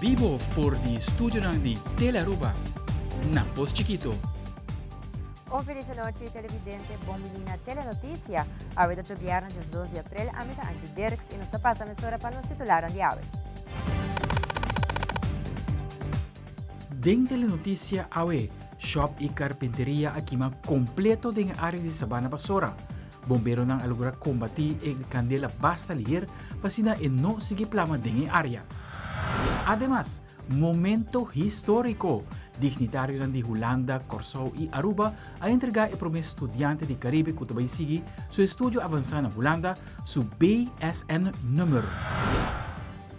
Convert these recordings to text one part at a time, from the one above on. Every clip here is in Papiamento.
bibo for di studionan di Telearuba na Pos Chikito. Un feliz anochi televidente, bon bini na Telenoticia. Awe ta djobièrnè 12 di april, ami ta Angie Dirks y nos ta pasa mesora pa nos titularan di awe. Den Telenoticia awe, shop y carpinteria a kima completo den e area di Sabana Basora. Bomberonan a logra combati e candela basta liher pa asina e no sigui plama den e area. Ademas, momento historico! Dignitarionan di Hulanda, Corsou y Aruba a entrega e prome studiante di Caribe cu ta bay sigui su estudio avansa na Hulanda su BSN-nummer.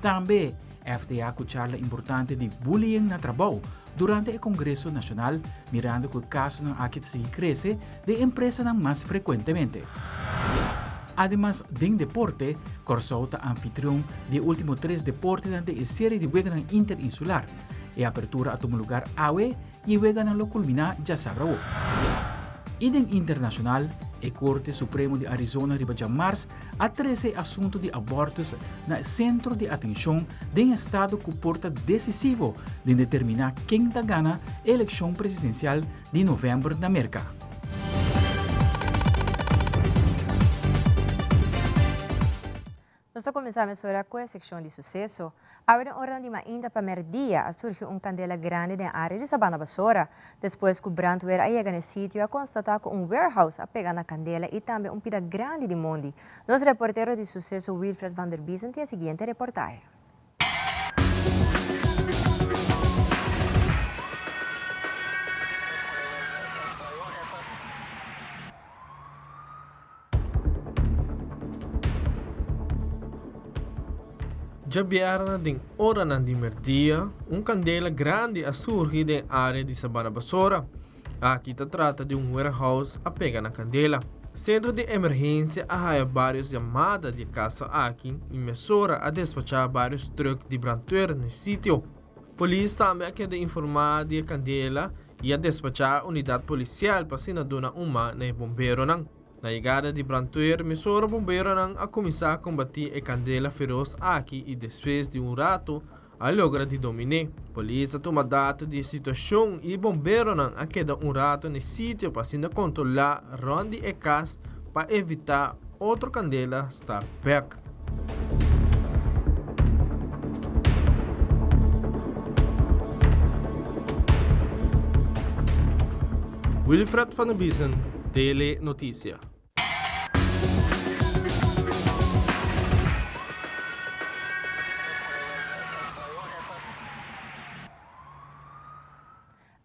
Tambe, FTA cu charla importante di bullying na trabou durante e Congreso Nacional, mirando cu e casonan aki ta sigui crece den empresanan mas frecuentemente. Ademas, den deporte, Corsou ta anfitrion di e ultimo tres deportenan den e serie di weganan interinsular. E apertura a tuma lugar awe y e weganan lo culmina djasabra awo. Y den internacional, e Corte Supremo di Arizona riba djamars a trece e asunto di abortus na e centro di atencion den estado cu por ta decisivo den determina ken ta gana e eleccion presidencial di november na Merca. Nos ta kuminsá mesora ku e sekshon di suseso. Awe den oranan di mainta pa mèrdia a surgi un kandela grandi den área di Sabana Basora. Despues ku brandweer a yega na e sitio a konstatá ku un warehouse a pega na kandela i tambe un pida grandi di mondi. Nos reportero di suseso Wilfred van der Biesen tin e siguiente reportahe. Djabièrnè den oranan di merdia, un kandela grandi a surgi den área di Sabana Basora. Aki ta trata di un warehouse a pega na kandela. Sentro di emergensia a haya vários yamada di e kaso aki i mesora a despachá vários trùk di brantwer na e sitio. Polis tambe a keda informá di e kandela i a despachá unidat polisial pa asina duna un man na e bomberonan. Na yegada di brantwer mesora bomberonan a kuminsá kombatí e kandela feros aki i despues di un ratu a logra di domin'é. Polis a tuma dato di e situashon i bomberonan a keda un ratu na e sitio pa asina kontrolá rònt di e kas pa evitá otro kandela start bèk. Wilfred van der Biesen, Tele Noticia.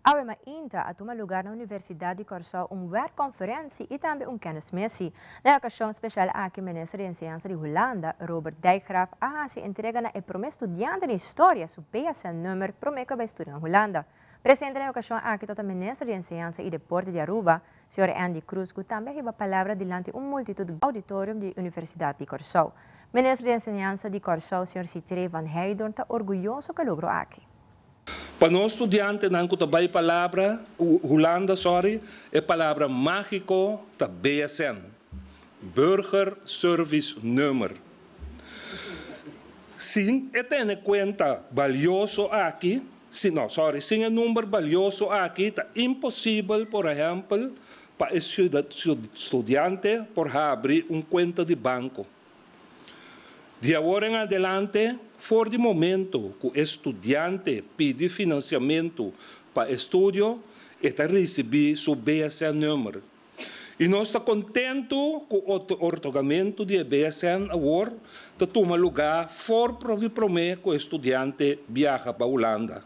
Awe mainta a tuma lugar na Universidad di Kòrsou un werkconferentie y tambe un kennismissie. Na e ocasion special aki Minister di Enseñansa di Hulanda, Robert Dijkgraaf a haci entrega na e prome studiante di historia su BSN-nummer prome cu a bay studia na Hulanda. Presente na e ocasion aki tabata Minister di Enseñansa y Deporte di Aruba, Señor Endy Croes cu tambe a hiba palabra dilanti un multitud auditorium di Universidad di Kòrsou. Minister di Enseñansa di Kòrsou, Señor Sithree van Heydoorn ta orguyoso cu e logro aki. Pa nos studiantenan ku ta bai palabra Hulanda sorry, e palabra mágiko ta BSN, Burger Service Nummer. Sin e tene kuenta balioso aki, si no sorry, sin e number balioso aki ta imposibel por ehèmpel pa e studiante por habri un kuenta di banko. Di awor en adelante, for di momento ku e studiante pidi finansiamentu pa estudio, e ta risibí su BSN-nummer. I nos ta kontentu ku otorgamentu di e BSN awor ta tuma lugá for di promé ku e studiante biaha pa Hulanda.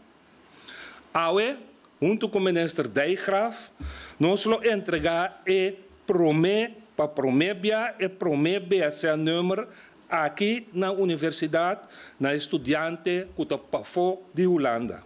Awe, huntu ku Minister Dijkgraaf, nos lo entregá e promé pa promé bia e promé BSN-nummer aki na universidat na e studiante ku ta pafó di Hulanda.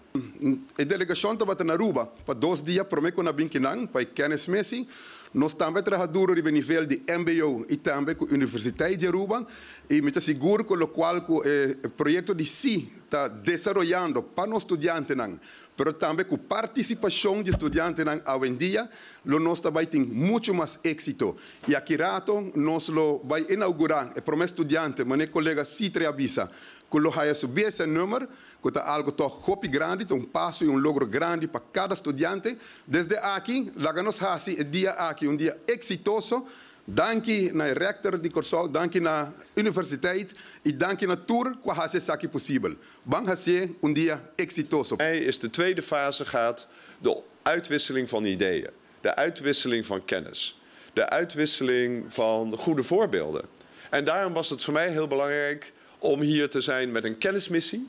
E delegashon tabata na Aruba pa dos dia promé ku nan a bin kinan pa e kennismissie. Nos tambe a traha duro riba e nivel di mbo y tambe cu Universiteit di Aruba y mi ta sigur cu locual cu e proyecto di si ta desaroyando pa nos studiantenan, pero tambe cu participacion di studiantenan awendia lo nos ta bay tin mucho mas exito. Y aki rato nos lo bay inaugura e prome studiante, mane colega Sitri a bisa, cu lo haya su BSN nummer, cu ta algo toch hopi grandi, ta un paso y un logro grandi pa cada studiante. Desde aki, laga nos haci e dia aki un dia exitoso. Danki na e rector di Corsou, danki na Universiteit y danki na tur cu a haci esaki posibel. Ban hacié un dia exitoso. Mei is de tweede fase gaat de uitwisseling van ideeën, de uitwisseling van kennis, de uitwisseling van goede voorbeelden. En daarom was het voor mij heel belangrijk om hier te zijn met een kennismissie.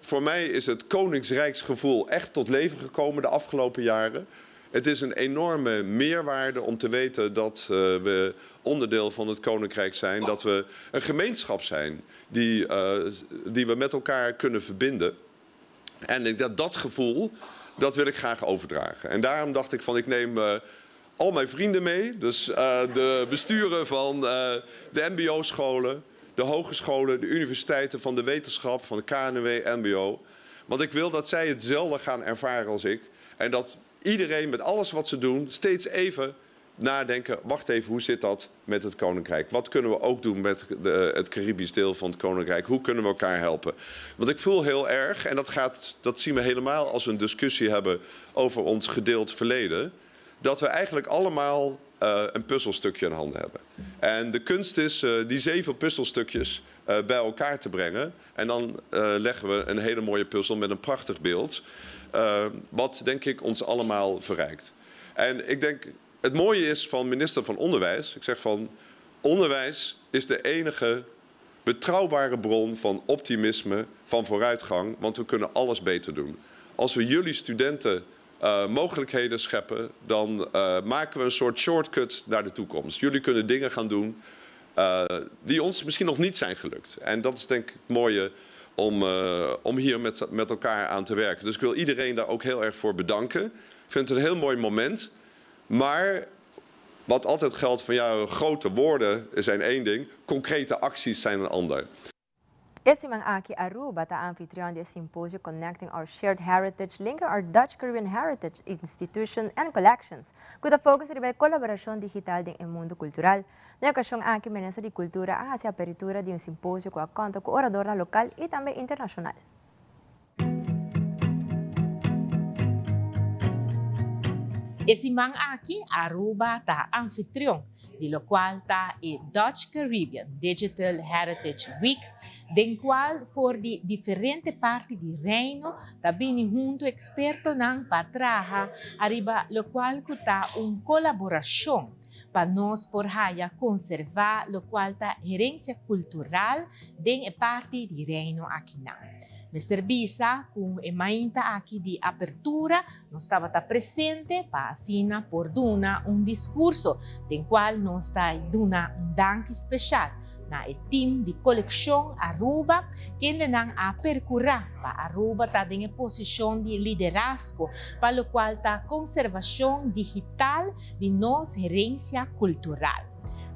Voor mij is het koningsrijksgevoel echt tot leven gekomen de afgelopen jaren. Het is een enorme meerwaarde om te weten dat we onderdeel van het koninkrijk zijn. Dat we een gemeenschap zijn die we met elkaar kunnen verbinden. En ik, dat, dat gevoel, dat wil ik graag overdragen. En daarom dacht ik van ik neem al mijn vrienden mee. Dus de besturen van de mbo-scholen, de hogescholen, de universiteiten van de wetenschap, van de KNW, mbo. Want ik wil dat zij hetzelfde gaan ervaren als ik. En dat iedereen met alles wat ze doen steeds even nadenken, wacht even, hoe zit dat met het Koninkrijk? Wat kunnen we ook doen met het Caribisch deel van het Koninkrijk? Hoe kunnen we elkaar helpen? Want ik voel heel erg, en dat zien we helemaal als we een discussie hebben over ons gedeeld verleden, dat we eigenlijk allemaal een puzzelstukje in handen hebben. En de kunst is die 7 puzzelstukjes bij elkaar te brengen. En dan leggen we een hele mooie puzzel met een prachtig beeld. Wat denk ik ons allemaal verrijkt. En ik denk, het mooie is van minister van Onderwijs. Ik zeg van, onderwijs is de enige betrouwbare bron van optimisme, van vooruitgang. Want we kunnen alles beter doen. Als we jullie studenten mogelijkheden scheppen, dan maken we een soort shortcut naar de toekomst. Jullie kunnen dingen gaan doen die ons misschien nog niet zijn gelukt. En dat is denk ik het mooie om hier met elkaar aan te werken. Dus ik wil iedereen daar ook heel erg voor bedanken. Ik vind het een heel mooi moment. Maar wat altijd geldt van jou, grote woorden zijn één ding, concrete acties zijn een ander. E siman aki Aruba ta anfitrion di simposio Connecting Our Shared Heritage, Linking Our Dutch Caribbean Heritage Institution and Collections, cu ta focus riba colaboracion digital den mundo cultural. Na e ocasion aki, Minister di Cultura a haci apertura di un simposio cu a conta cu orador local y tambe internacional. E siman aki Aruba ta anfitrion, di locual ta e Dutch Caribbean Digital Heritage Week, den cual for di diferente parti di reino ta bini hunto expertonan pa traha ariba locual cu ta un colaboracion pa nos por haya conserva locual ta herencia cultural den e parti di reino akinan. Mr. Bisa, cu e mainta aki di apertura, nos tabata presente pa asina por duna un discurso, den cual nos ta duna un danki special na e team di coleccion Aruba, kendenan a percura pa Aruba ta den e posicion di liderazgo, pa locual ta conservacion digital di nos herencia cultural.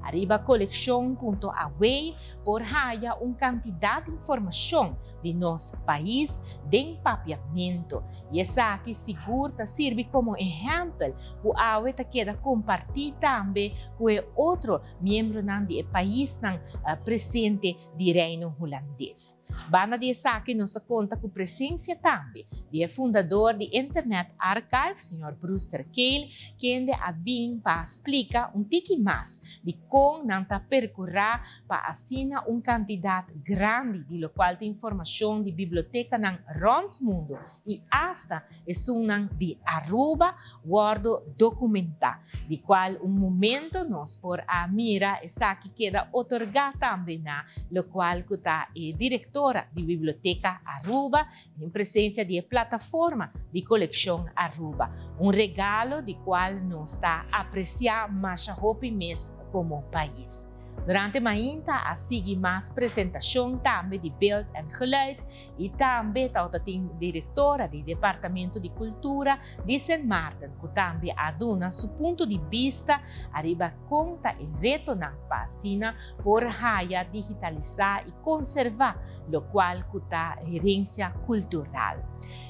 Ariba coleccion punto a w por haya un cantidad di informacion di nos pais den papiamento. Y esaki sigur ta sirbi como ehempel cu awe ta keda comparti tambe cu e otro miembronan di e paisnan presente di Reino Hulandes. Banda di esaki nos ta conta cu presencia tambe di e fundador di Internet Archive, señor Brewster Kahle, kende a bin pa explica un tiki mas di con nan ta percura pa asina un cantidad grandi di locual ta informacion di bibliotecanan rond mundo y hasta esunnan di Aruba wordo documenta, di cual un momento nos por a mira esaki keda otorga tambe na locual cu ta e directora di Biblioteca Aruba en presencia di e plataforma di coleccion Aruba. Un regalo di cual nos ta aprecia masha hopi mes como pais. Durante mainta a sigui mas presentacion tambe di beeld en geluid y tambe tawata tin directora di Departamento di Cultura di Sint Maarten cu tambe a duna su punto di bista ariba con ta e retonan pa asina por haya digitalisa y conserva locual cu ta herencia cultural.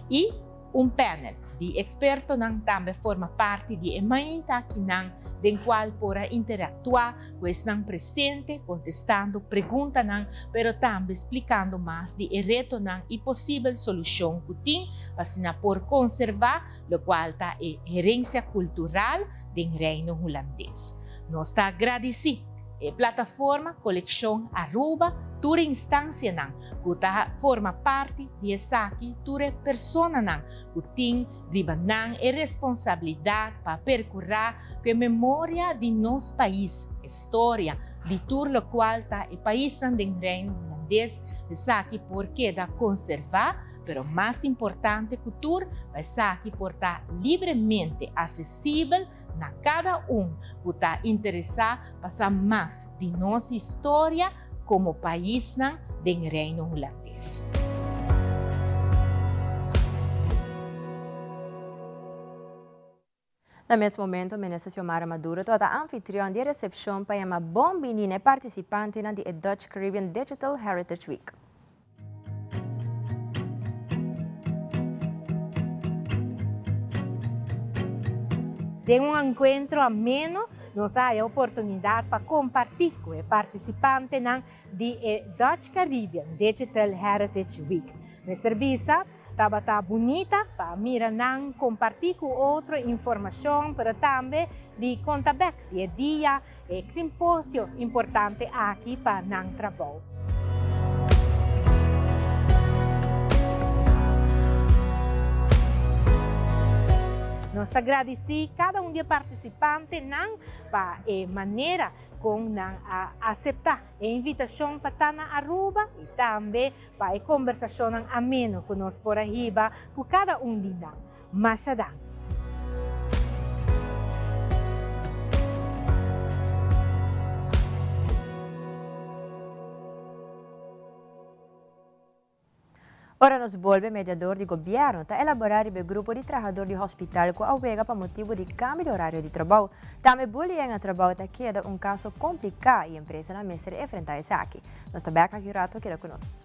Y un panel di expertonan tambe forma parti di e mainta akinan den cual por a interactua cu esnan presente contestando preguntanan pero tambe splicando mas di e retonan y posibel solucion cu tin pa asina por conserva locual ta e herencia cultural den Reino Hulandes. Nos ta gradici e plataforma Coleccion Aruba, tur e instancianan cu ta forma parti di esaki, tur e personanan cu tin riba nan e responsabilidad pa percura cu e memoria di nos pais, e storia di tur locual ta e paisnan den Reino Hulandes, esaki por keda conserva, pero mas importante cu tur, pa esaki por ta libremente accesibel na cada un cu ta interesa pa sa mas di nos historia como paisnan den Reino Hulandes. Na mes momento Minister Xiomara Maduro tabata anfitrion di e recepcion pa yama bon bini na e participantenan di e Dutch Caribbean Digital Heritage Week. Den un encuentro ameno nos a haya oportunidad pa comparti cu e participantenan di e Dutch Caribbean Digital Heritage Week. Mester bisa Tabata bunita pa mira nan comparti cu otro informacion pero tambe di conta bek di e dia e simposio importante aki pa nan trabou. Nos ta gradici cada un di e participantenan pa e manera con nan a acepta e invitacion pa ta na Aruba y tambe Pa e kombersashonnan ameno ku nos por a hiba ku kada un di nan. Masha danki. Ora nos bolbe mediador di gobierno ta elabora riba e grupo di trahador di hospital cu a wega pa motibo di cambio di horario di trabou. Tambe bullying na trabou ta keda un caso complica y empresanan mester enfrenta esaki. Nos ta bek aki un rato, keda ku nos.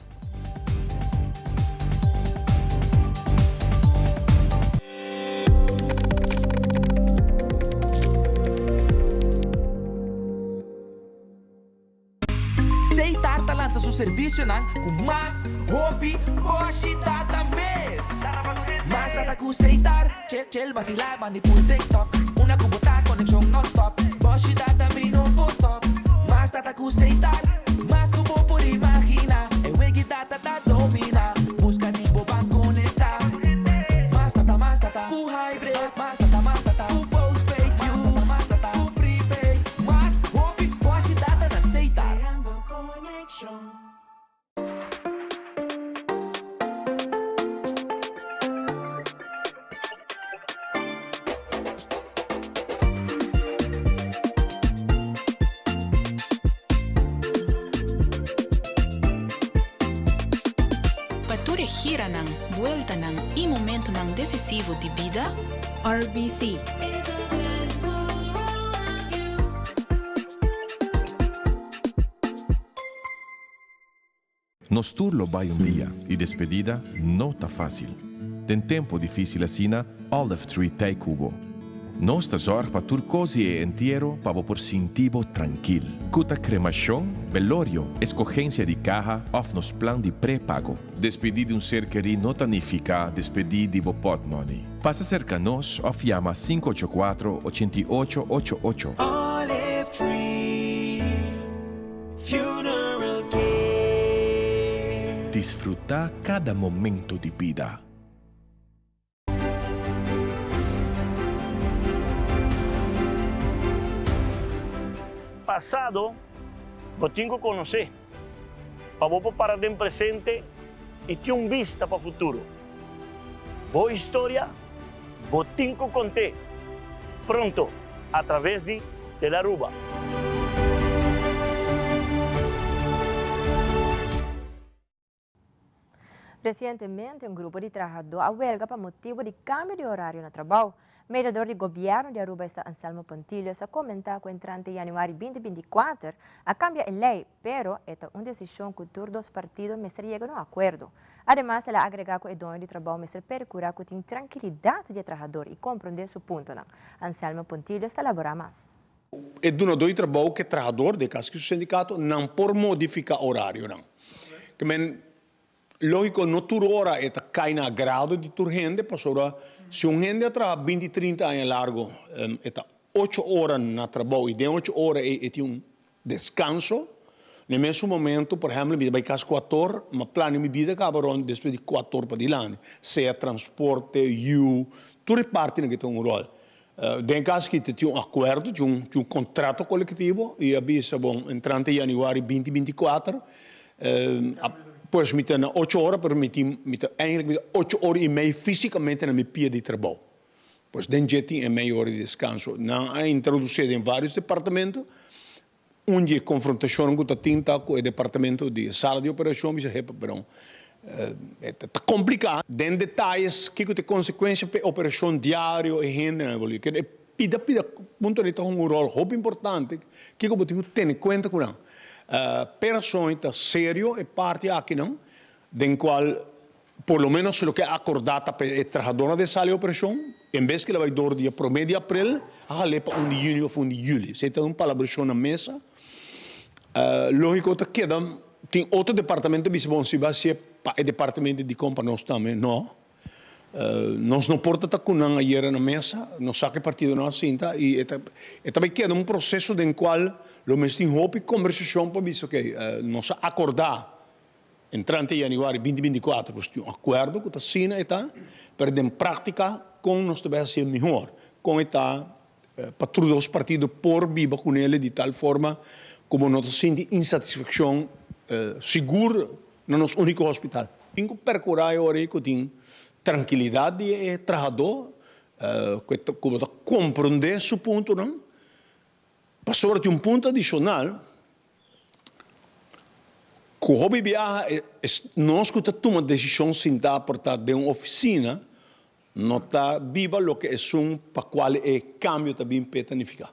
Seitar ta lansa su servisionan ku mas hopi boshi data mes. Mas data ku Seitar, chel basilá bandi pul TikTok. Una ku bo ta konekshon nònstòp, boshi data mi no por stòp. Mas data ku Seitar, mas ku bo por imaginá. E wegi data ta dominá, buska di bo ban konektá. Mas data, mas data ku hybrid, mas data, mas data ku postpaid, mas data, mas data ku prepaid. Mas hopi boshi data na Seitar. Pa tur e giranan, bueltanan i momentunan desisivo di bida, RBC. Nos tur lo bai un dia y despedida no ta facil. Den tempo dificil asina, Olive Tree t'ey cu bo. Nos ta zorg pa tur cos di e entiero pa bo por sinti bo trankil. Cu ta cremacion, velorio, escogencia di caha of nos plan di pre-pago. Despedi di un ser keri no ta nifica despedi di bo potmoney. Pasa cerca nos of yama 584 88 88. Olive Tree. Funeral Care. Disfruta cada momento di bida. Pasado bo tin ku konosé pa bo por para den presente i tin un bista pa futuro. Bo historia bo tin ku kont'é pronto atraves di Tele Aruba. Resientemente un grupo di trahadó a welga pa motibu di kambio di orario na trabou. Mediador di gobièrnu di Aruba esta Anselmo Pontilius a komentá ku entrante yanüari 2024 a kambia e lei, pero e ta un desishon ku tur dos partido mester yega na un akuerdo. Ademas el a agregá ku e doño di trabou mester perkurá ku tin trankilidat di e trahador i komprondé su puntonan. Anselmo Pontilius ta laborá mas. E dunadó di trabou ku e trahador, den kaso ku su sindikato, nan por modifiká orarionan. Ke men Lógiko, no tur ora e ta kai na agrado di tur hende, pasobra si un hende a traha binti, trinta aña largo, e ta ocho ora na trabou i den ocho ora ei e tin un deskanso. Na e mesun momento, por ehèmpel, mi ta bai kas kuator, ma plania mi bida kaba rònt despues di kuator padilanti, sea transporte, yu, tur e partinan ke ta un ròl. Den e kas aki ta tin un akuerdo, tin un kontrato kolektivo i a bisa bon entrante yanüari binti 24 pues mi ta na ocho ora pero mi tin mi ta eigenlijk mi ta ocho ora i mei físikamente na mi pia di trabou. Pues den dje tin e mei ora di deskanso. Nan a introdusé den vários departamento. Un di e konfrontashonnan ku ta tin ta ku e departamento di sala di operashon bisa hepa pero e ta kompliká. Den detayes kiko ta e konsekuensia pa e operashon diario e hendenan evolui. Keda e pida pida punto ta hunga un ròl hopi importante kiko bo tin ku tene kuenta ku nan. Perason ta serio e parti akinan den kual Por lo menos loke a akordá ta pa e trahadónan den sala di operashon, en bes ku el a bai dor dia promé di aprel, a hal'é pa un di yüni òf un di yüli. Esei ta un palabrashon na mesa. Lógiko ta keda tin otro departamento ta bisa, bon, si bo hasié pa e departamento dikon pa nos tambe? No. Nos no por ta ta ku nan ayera na mesa, nos sa ku e partidonan a sinta i e ta e ta bai keda un proseso den kual lo mester tin hopi kombersashon pa bisa, okey, nos a akordá. Entrante yanüari 2024 nos tin un akuerdo ku ta asina e ta, pero den práktika kon nos ta bai hasié mihor, kon e ta pa tur dos partido por biba kunele di tal forma ku bo no ta sinti insatisfakshon sigur na nos úniko hospital. Tin ku perkurá e ora ei ku tin trankilidat di e trahadó, ku bo ta komprondé su puntonan, pasobra tin un punto adishonal. Ku hopi biaha nos ku ta tuma desishon sintá por ta den un ofisina no ta biba loke esun pa kual e kambio ta bin p'e ta nifiká.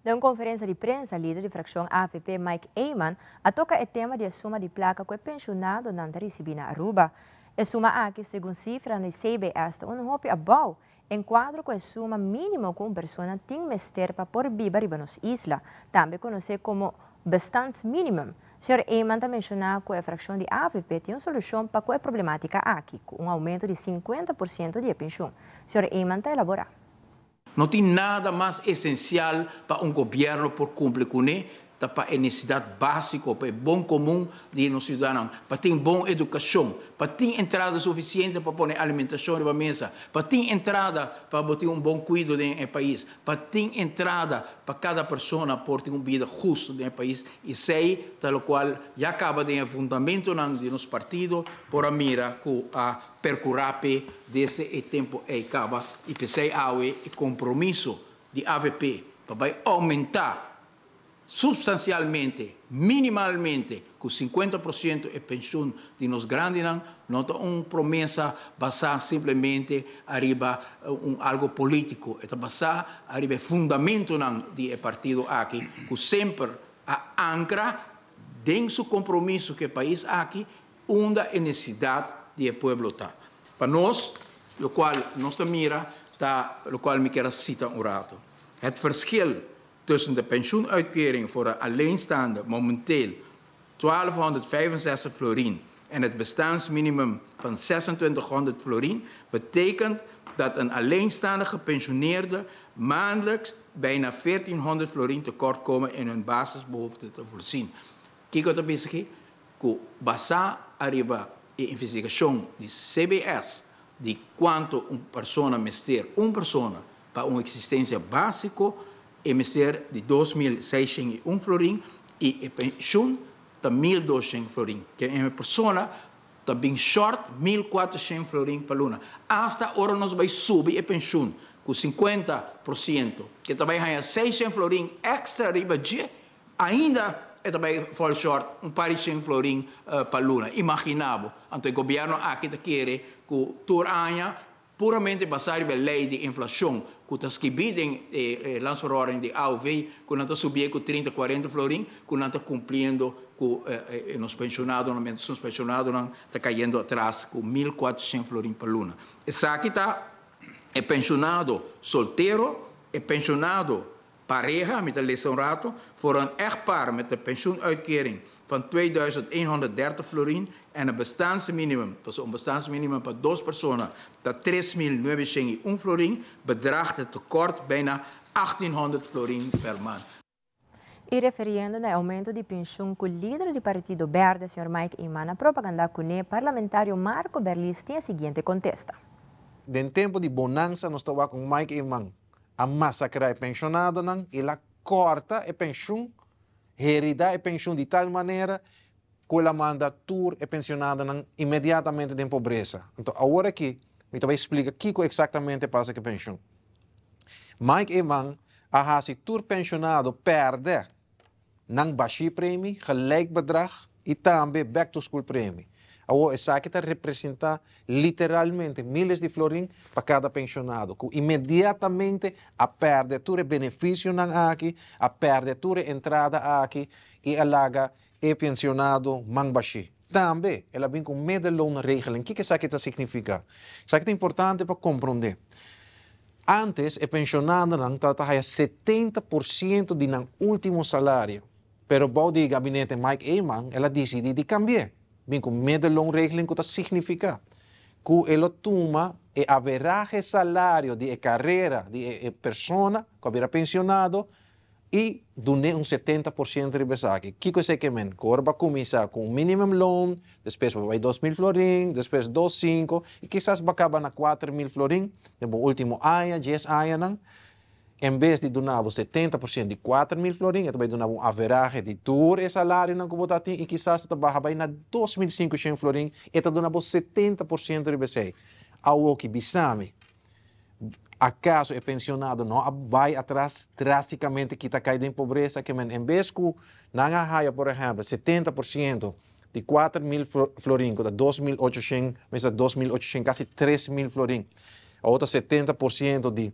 Den un konferensia di prensa lider di frakshon avp Mike Eman a toka e tema di e suma di plaka ku e penshonadonan ta risibí na Aruba. E suma aki segun sifranan di CBS ta un hopi abou En kuadro ku e suma mínimo ku un persona tin mester pa por biba riba nos isla, tambe konosé komo bestandsminimum, señor Eman ta menshoná ku e frakshon di avp tin un solushon pa ku e problemátika aki, ku un oumento di 50% di e penshun. Señor Eman ta elaborá. No tin nada mas esensial pa un gobièrnu por kumpli kuné ta pa e nesesidat básiko, pa e bon komun di nos siudadanonan, pa tin bon edukashon, pa tin entrada sufisiente pa pone alimentashon riba mesa, pa tin entrada pa bo tin un bon kuido den e pais, pa tin entrada pa kada persona por tin un bida hustu den e pais. Esei ta lokual ya kaba den e fundamentonan di nos partido por a mira ku a perkurá p'e desde e tempu ei kaba i p'esei awe e kompromiso di avp pa bai oumentá Substansialmente, minimalmente, ku 50% e penshun di nos grandinan no ta un promesa basá simplemente ariba un algo polítiko, e ta basá ariba e fundamentonan di e partido aki ku semper a ankra den su kompromiso ku e pais aki unda e nesesidat di e pueblo ta. Pa nos, lokual nos ta mira ta lokual mi kier a sita un rato. Het verschil tussen de pensioenuitkering voor een alleenstaande momenteel 1265 florin en het bestaansminimum van 2600 florin betekent dat een alleenstaande gepensioneerde maandelijks bijna 1400 florin tekort komen in hun basisbehoeften te voorzien. Kiko ta bisa aki? Ku basá ariba e investigashon di CBS di kuantu un persona mester, un persona, Pa un eksistensia básiko e mester di 2601 florin i e penshun ta 1200 florin. Ke e persona ta bin shòrt 1400 florin pa luna. Asta ora nos bai subi e penshun ku 50% ke ta bai haña 600 florin èkstra riba dje, ainda. e ta bai fall short un par di shen florin pa luna. Imagina bo. Anto e gobierno aki ta kere ku tur aña puramente basá riba e lei di inflashon ku ta skibí den e landsverordening di AOV ku nan ta subié ku trinta, kuarenta florin ku nan ta kumpliendo ku nos penshonadonan mientras nos penshonadonan ta kayendo atras ku 1400 florin pa luna. Esaki ta e penshonado soltero, e penshonado pareha, mi ta lesa un rato, voor een echtpaar met een pensioenuitkering van 2130 florin en een bestaansminimum, pasobra un bestaansminimum pa dos persona ta 3901 florin, bedraagt het tekort bijna 1800 florin per maand. Y refiriendo na e aumento di pensioen cu lider di partido Berde, señor Mike Eman, a propaganda cune, parlamentario Marco Berlis tin e siguiente contesta. Den tempo di bonanza nos ta wak con Mike Eman a masacra e pensionadonan y el a corta e pensioen, herida e pensioen di tal manera cu el a manda tur e pensionadonan inmediatamente den pobresa. Anto awor aki mi ta bay splica kico exactamente pasa cu e pensioen. Mike Eman a haci tur pensionado perde nan bashi premie, gelijk bedrag y tambe back to school premie. Awor esaki ta representa literalmente miles di florin pa cada pensionado cu inmediatamente a perde tur e beneficionan aki, a perde tur e entrada aki y a laga e pensionado man bashi. Tambe el a bin cu middelloonregeling. Kico esaki ta significa? Esaki ta importante pa compronde. Antes e pensionadonan tabata haya 70% di nan ultimo salario, pero bou di gabinete Mike Eman el a dicidi di cambi'e, bin cu middelloonregeling cu ta significa cu e lo tuma e averahe salario di e carera di e persona cu a bira pensionado y dun'e un 70% riba esaki. Kico esey ke men? Cu ora bo a cuminsa cu un minimumloon, despues bo a bay 2000 florin, despues dos cinco y kisas bo a caba na 4000 florin den bo ultimo aña, 10 añanan, en bes di duna bo 70% di 4000 florin, e ta bay duna bo un averahe di tur e salarionan cu bo ta tin y kisas e ta baha bay na 2500 florin, e ta duna bo 70% riba esey. Awoki bisami, acaso e pensionado no a bay atras drasticamente kita cay den pobresa? Ke men en bes cu nan a haya por ehempel 70% di 4000 florin cu ta 2800, mester 2800, casi 3000 florin, awor ta 70% di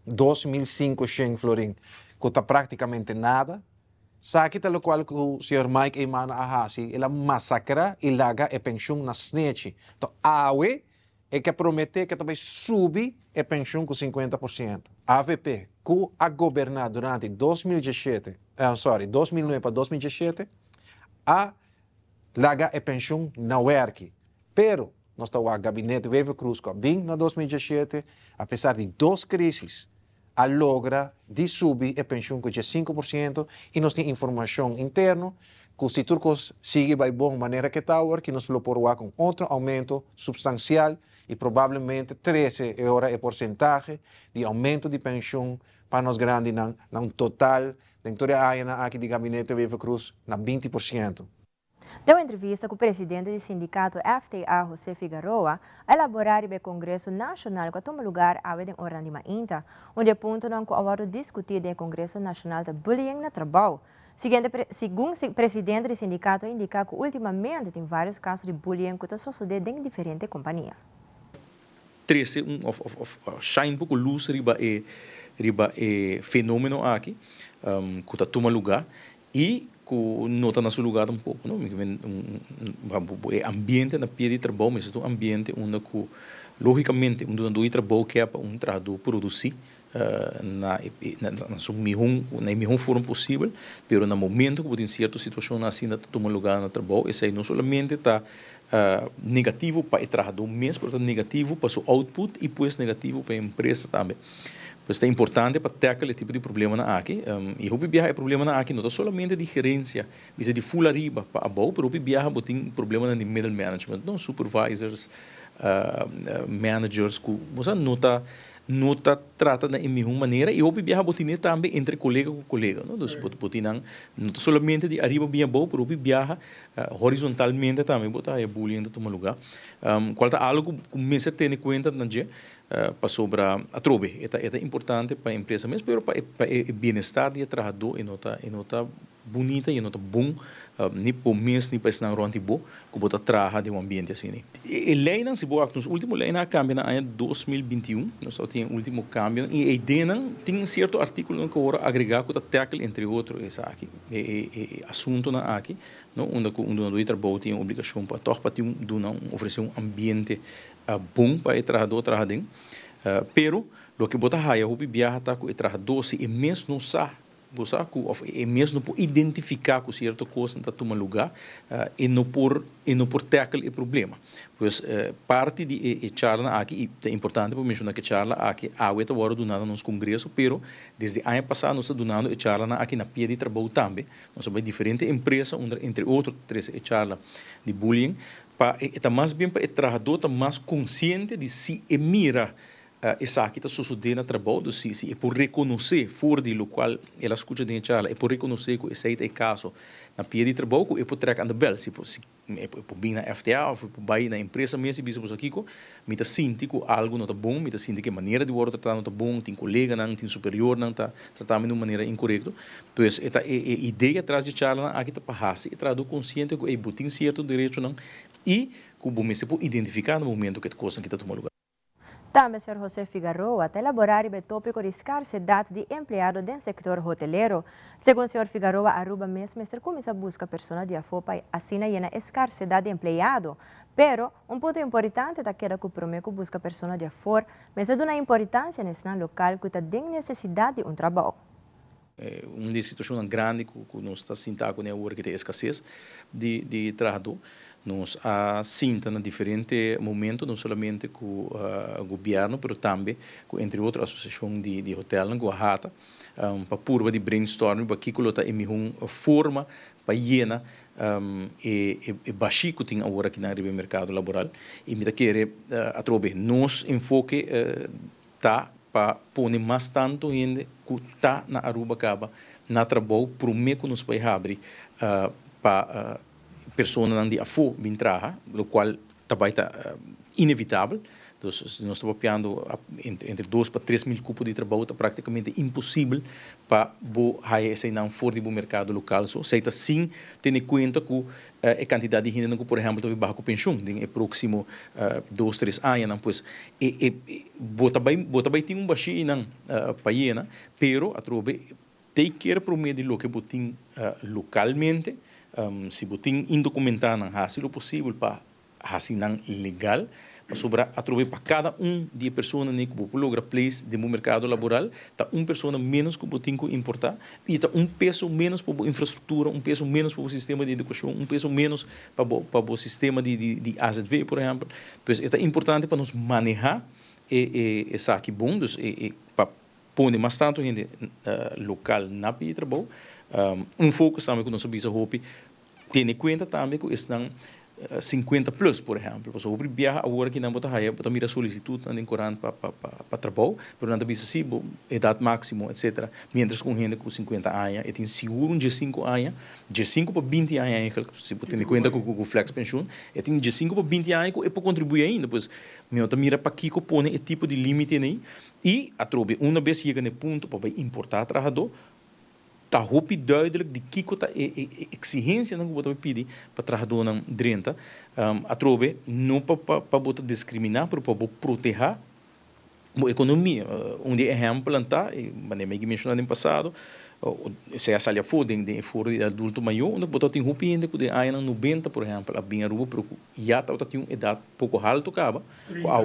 2500 florin cu ta practicamente nada. Saki ta locual cu señor Mike Eman a haci, el a masacra y laga e pensioen na snechi. To awe e ke promete cu ta bay subi e pensioen cu 50%. AVP, cu a goberna durante 2017, sorry, 2009 pa 2017, a laga e pensioen na werki. Pero nos ta wak gabinete Wever-Croes cu a bin na 2017, a pesar di dos crisis, a logra di subi e pensioen cu 5% y nos tin informacion interno cu si tur cos sigui bay bon manera cu ta awor, cu nos lo por wak un otro aumento substancial y probablemente 13 e ora e porcentahe di aumento di pensioen pa nos grandinan na un total den tur e añanan aki di gabinete Wever-Croes na 20%. Den un entrevista cu presidente di sindicato FTA, José Figueroa, a elabora riba e Congreso Nacional cu a tuma lugar awe den ora di mainta. Un di e puntonan cu a wordo discuti den e Congreso Nacional ta bullying na trabou. Siguiente, segun presidente di sindicato a indica cu ultimamente tin varios caso di bullying cu ta sucede den diferente compania. Trece un of shine poco luz riba e fenomeno aki cu ta tuma lugar y cu no ta na su lugar tampoco, no? E ambiente na pia di trabou mas un ambiente unda cu logicamente un dunador di trabou kier pa un trahador produci na su mihor, na mihor forma posibel, pero na momento cu tin cierto situacion asina ta tuma lugar na trabou, esey no solamente ta negativo pa e trahador mes, pero ta negativo pa su output y pues negativo pa e empresa tambe. Pues ta importante pa tackle e tipo di problemanan aki. Y hopi biaha e problemanan aki no ta solamente di gerencia, bisa di full ariba pa abou, pero hopi biaha bo tin problemanan di middle management, no? Supervisors, managers cu bo no ta trata na mihor manera y hopi biaha bo tin tambe entre colega cu colega, no? Dus bo tin no solamente di ariba bin abou, pero hopi biaha horizontalmente tambe bo ta bullying ta tuma lugar. Cual ta algo cu mester tene cuenta na dje, pasobra atrobe, e ta importante pa e empresa mes, pero pa e bienestar di trahador e no ta. bunita y e no ta bon ni pa bo mes ni pa esnan rond di bo cu bo ta traha den un ambiente asina. E leynan, si bo wak nos ultimo leynan a cambia na aña 2021, nos tabatin e ultimo cambionan y eydennan tin cierto articulonan cu awor a agrega cu ta tackle entre otro esaki, e asuntonan aki, no, unda cu un dunador di trabou tin e obligacion pa toch pa tin un duna un ofrece un ambiente bon pa e trahador traha den. Pero loke bo ta haya hopi biaha ta cu e trahador si e mes no sa Bo sa ku òf e mes no por identifiká ku sierto kosnan ta tuma lugá, e no por e no por tackle e problema. Pues parti di e e charla aki, i ta importante pa menshoná ku e charla aki awe ta wòrdu duná na nos kongreso, pero desde aña pasá nos ta dunando e charlanan aki na pia di trabou tambe. Nos a bai diferente empresa unda entre otro ta trese e charla di bullying pa e ta mas bien pa e trahadó ta mas konsiente di si e mira Esaki ta sosodé na trabou, dus si si e por rekonosé for di lokual el a skucha den e charla, e por rekonosé ku esei ta e kaso na pia di trabou ku e por trèk aan de bèl. Si por si e por bin na FTA òf e por bai na empresa mes i bisa boso kiko, mi ta sinti ku algu no ta bon, mi ta sinti ku e manera di wòrdu tratá no ta bon, tin koleganan, tin superiornan ta tratá mi di un manera inkorekto. Pues e ta e e idea tras di e charlanan aki ta pa hasi e trahadó konsiente ku ey bo tin sierto derechonan i ku bo mester por identifiká na momento ku e kosnan aki ta tuma lugá. Tambe señor José Figaroa ta elaborá riba e tópiko di skarsedat di empleado den sektor hotelero. Segun señor Figaroa Aruba mes mester kuminsá buska persona di afó pa asina yena e skarsedat di empleado. Pero, un punto importante ta keda ku promé ku buska persona di afor, mester duna importansia na esnan lokal ku ta den nesesidat di un trabou. Un di e situashonnan grandi ku nos ta sinta kuné awor ki ta e eskases di trahadó. Nos a sinta na diferente momento, no solamente ku gobièrnu, pero tambe ku entre otro asosiashon di hotelnan ku a hata, pa purba di brainstorming pa kiko lo ta e mihó forma pa yena e bashí ku tin awor akinan riba e merkado laboral. I mi ta kere atrobe nos enfoke ta pa pone mas tanto hende cu ta na Aruba caba na trabou prome cu nos bay habri pa personanan di afo bin traha, locual ta bay ta inevitabel. Dus nos ta papiando entre dos pa 3000 cupo di trabou ta practicamente imposibel pa bo haya eseinan for di bo mercado local. So esey ta sin tene cuenta cu e kantidat di hendenan ku por ehèmpel ta bai baha ku penshun den e próksimo dos tres añanan pues e e bo ta bai bo ta bai tin un bashí einan pa yena pero atrobe take care promé di loke bo tin lokalmente si bo tin indokumentanan hasi lo posibel pa hasi nan legal pasobra atrobe pa kada un di e personanan ku bo por logra place den bo merkado laboral ta un persona ménos ku bo tin ku importá i ta un peso ménos pa bo infrastruktura, un peso ménos pa bo sistema di edukashon, un peso ménos pa bo pa bo sistema di di di azv por ehèmpel. Pues e ta importante pa nos manehá e e esaki bon, dus e e pa pone mas tantu hende lokal na pidi trabou. Un focus tambe ku nos a bisa hopi Tene kuenta tambe ku esnan 50 plus, por ehèmpel. Pasobra hopi biaha awor aki nan bo ta haya, bo ta mira solisitutnan den korant pa pa pa trabou, pero nan ta bisa si bo edat máksimo etsetera. Miéntras ku un hende ku 50 aña e tin sigur un diesinku aña, diesinku pa 20 aña eigentlik, si bo tene kuenta ku ku flex penshun, e tin diesinku pa 20 aña ku e por kontribuí ainda. Pues mi no ta mira pakiko pone e tipo di límite nei i atrobe una bes yega na e punto pa bai importá trahadó, Ta hopi duidelijk di kiko ta e e exigencianan ku bo ta pidi pa trahadónan drenta. Atrobe, no pa pa pa bo ta diskriminá, pero pa bo protehá bo ekonomia. Un di e ehèmpelnan ta, e manera mi a menshoná den pasado, esei a sali afó den den e foro di adulto mayó, unda ku bo ta tin hopi hende ku den añanan nobenta, por ehèmpel, a bin Aruba, pero ku ya tabata tin un edat poko haltu kaba. Ku aw,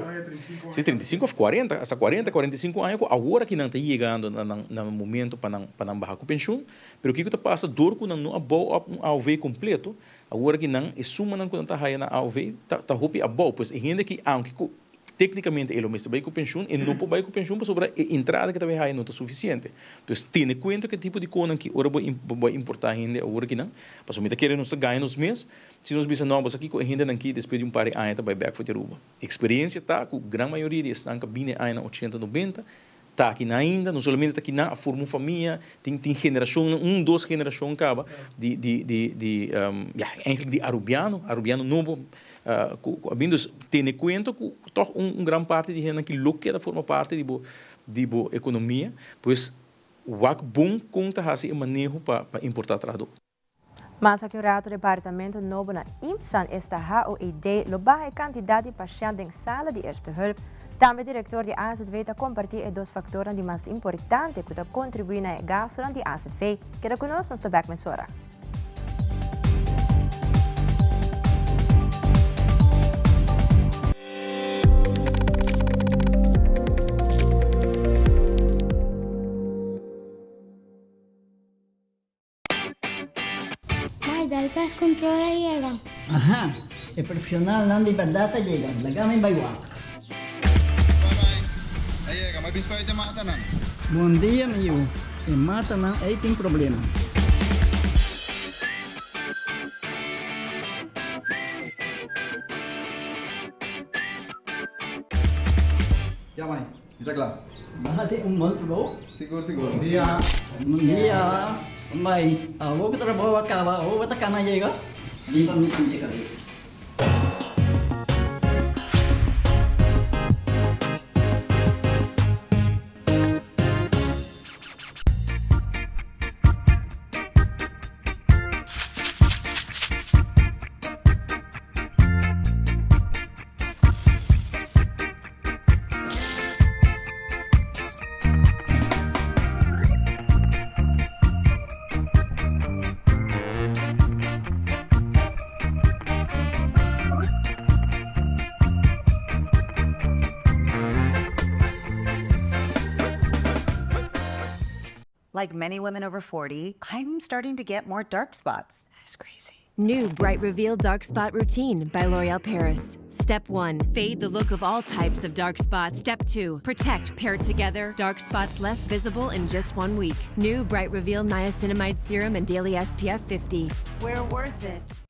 si, 35 of 40, hasta 40, 45 aña ku awor aki nan ta yegando na nan na momento pa nan pa nan baha ku penshun, pero kiko ta pasa dor ku nan no a bou op un AOV kompleto, awor aki nan e sumanan ku nan ta haya na AOV ta ta hopi abou, pues e hende aki aunke ku teknikamente e lo mester bai ku penshun e no por bai ku penshun pasobra e entrada ke ta bai haya no ta sufisiente. Pues tene kuenta ku e tipo di konan aki ora bo bo a importa hende awor aki nan, pasobra mi ta kere nos ta gaña nos mes. Si nos bisa no, bo sa kiko e hendenan ki despues di un par di aña ta bai bek for di Aruba. Experiencia ta ku gran mayoria di esnan ku a bini e añanan ochenta, nobenta ta akinan ainda, no solamente ta akinan, a forma un famia, tin tin generacionnan, un, dos generacion kaba di di di di ya eigenlijk di Arubiano, Arubiano nobo ku ku a bini. Dus tene kuenta ku tòg un un gran parti di hendenan ki lo keda forma parti di bo di bo ekonomia, pues. Wak bon kon ta hasi e maneho pa pa importá trahadó. Mas aki un rato departamento nobo na IMSAN, esta HOED, lo baha e kantidat di pashènt den sala di eerste hulp. Tambe direktor di AZV ta kompartí e dos faktornan di mas importante ku ta kontribuí na e gastunan di AZV. Keda ku nos, nos ta bèk mesora. Mai, dal cas control a yega. Aha, e profesionalnan di berdad a yega. Laga mi bai wak. Bye bye. A yega, mi a bin spuit e matanan. Bon dia, mi yu. E matanan ei tin problema. Ya mai, mi ta kla. Nan tin un bon trabou. Sigur sigur. Bon dia. Bon dia. Mai, awor ku trabou a kaba, awor bo ta kana yega? Liba mi pinche kabes. Like many women over 40, I'm starting to get more dark spots. That is crazy. New Bright Reveal Dark Spot Routine by L'Oreal Paris. Step 1 Fade the look of all types of dark spots. Step 2 Protect paired together, dark spots less visible in just one week. New Bright Reveal Niacinamide Serum and Daily SPF 50. We're worth it.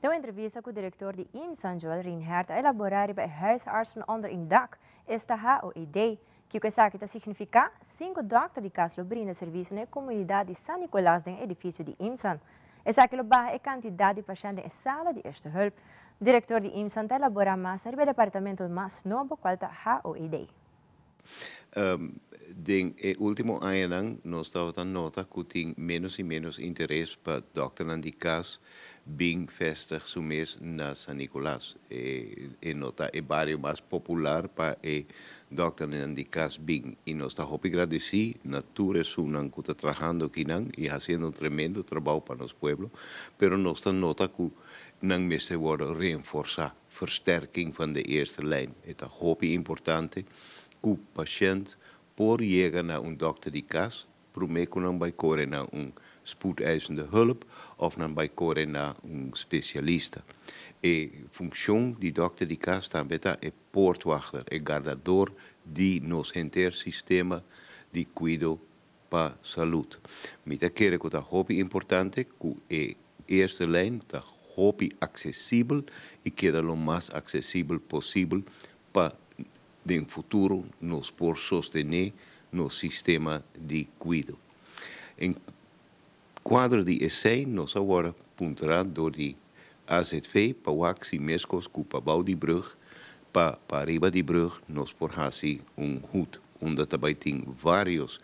Den un entrevista ku direktor di IMSAN, Joel Reinhard, a elaborá riba e huisartsen onder een dak, esta HOED. Kiko esaki ta signifiká? Sinku dòkter di kas lo brinda servisio na e komunidat di San Nicolas den e edifisio di IMSAN. Esaki lo baha e kantidat di pashènt den e sala di eerste hulp. Direktor di IMSAN ta elaborá mas riba e departamento mas nobo kual ta HOED. Den e último añanan nos tabata nota ku tin ménos i ménos interes pa dòkternan di kas bin fèstig su mes na San Nicolas. E no ta e bario mas popular pa e dòkternan di kas bin i nos ta hopi gradesí na tur esunnan ku ta trahando akinan i hasiendo un tremendo trabou pa nos pueblo, pero nos ta nota ku nan mester wòrdu reenforsá, versterking van de eerste lijn. E ta hopi importante ku pashènt por yega na un dòkter di kas Promé ku nan bai kore na un spoedeisende hulp òf nan bai kore na un spesialista. E funkshon di dòkter di kas tambe ta e poortwachter, e gardador di nos henter sistema di kuido pa salud. Mi ta kere ku ta hopi importante ku e eerste lijn ta hopi aksesibel i keda lo mas aksesibel posibel pa Den futuro nos por sostené nos sistema di kuido. En kuadro di esei nos a wòrdu puntrá dor di AZV pa wak si meskos ku pa bou di brùg, pa pariba di brùg nos por hasi un hut unda ta bai tin vários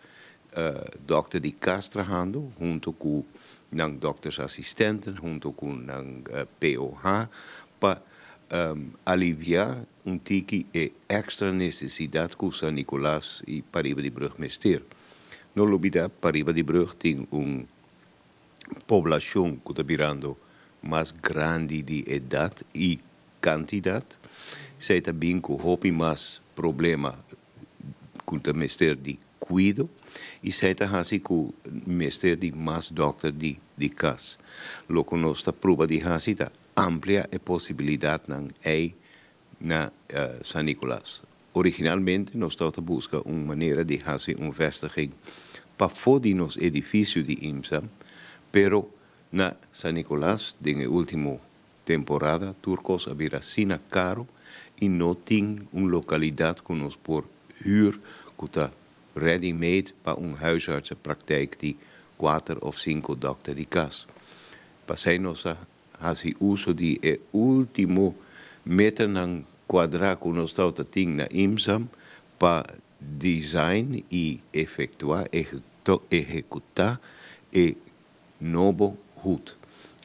dòkter di kas trahando hunto ku nan dòktersasistenten, hunto ku nan POH pa aliviá Un tiki e extra necesidad cu San Nicolas y pariba di brug mester. No lubida pariba di brug tin un poblacion cu ta birando mas grandi di edad y cantidad. Esey ta bin cu hopi mas problema cu ta mester di cuido y esey ta haci cu mester di mas dokter di di cas. Loke nos ta pruba di haci ta amplia e posibilidadnan ey na San Nicolas. Originalmente nos tabata busca un manera di haci un vestiging pafó di nos edificio di IMSA, pero na San Nicolas den e ultimo temporada tur cos a bira asina caro y no tin un localidad cu nos por huur ku ta ready made pa un huisartsenpraktijk di kuater òf sinku dòkter di kas. Pasei nos a hasi uso di e último meternan kuadrá ku nos tabata tin na IMSAM pa design i efektuá, ehekutá, e nobo hut.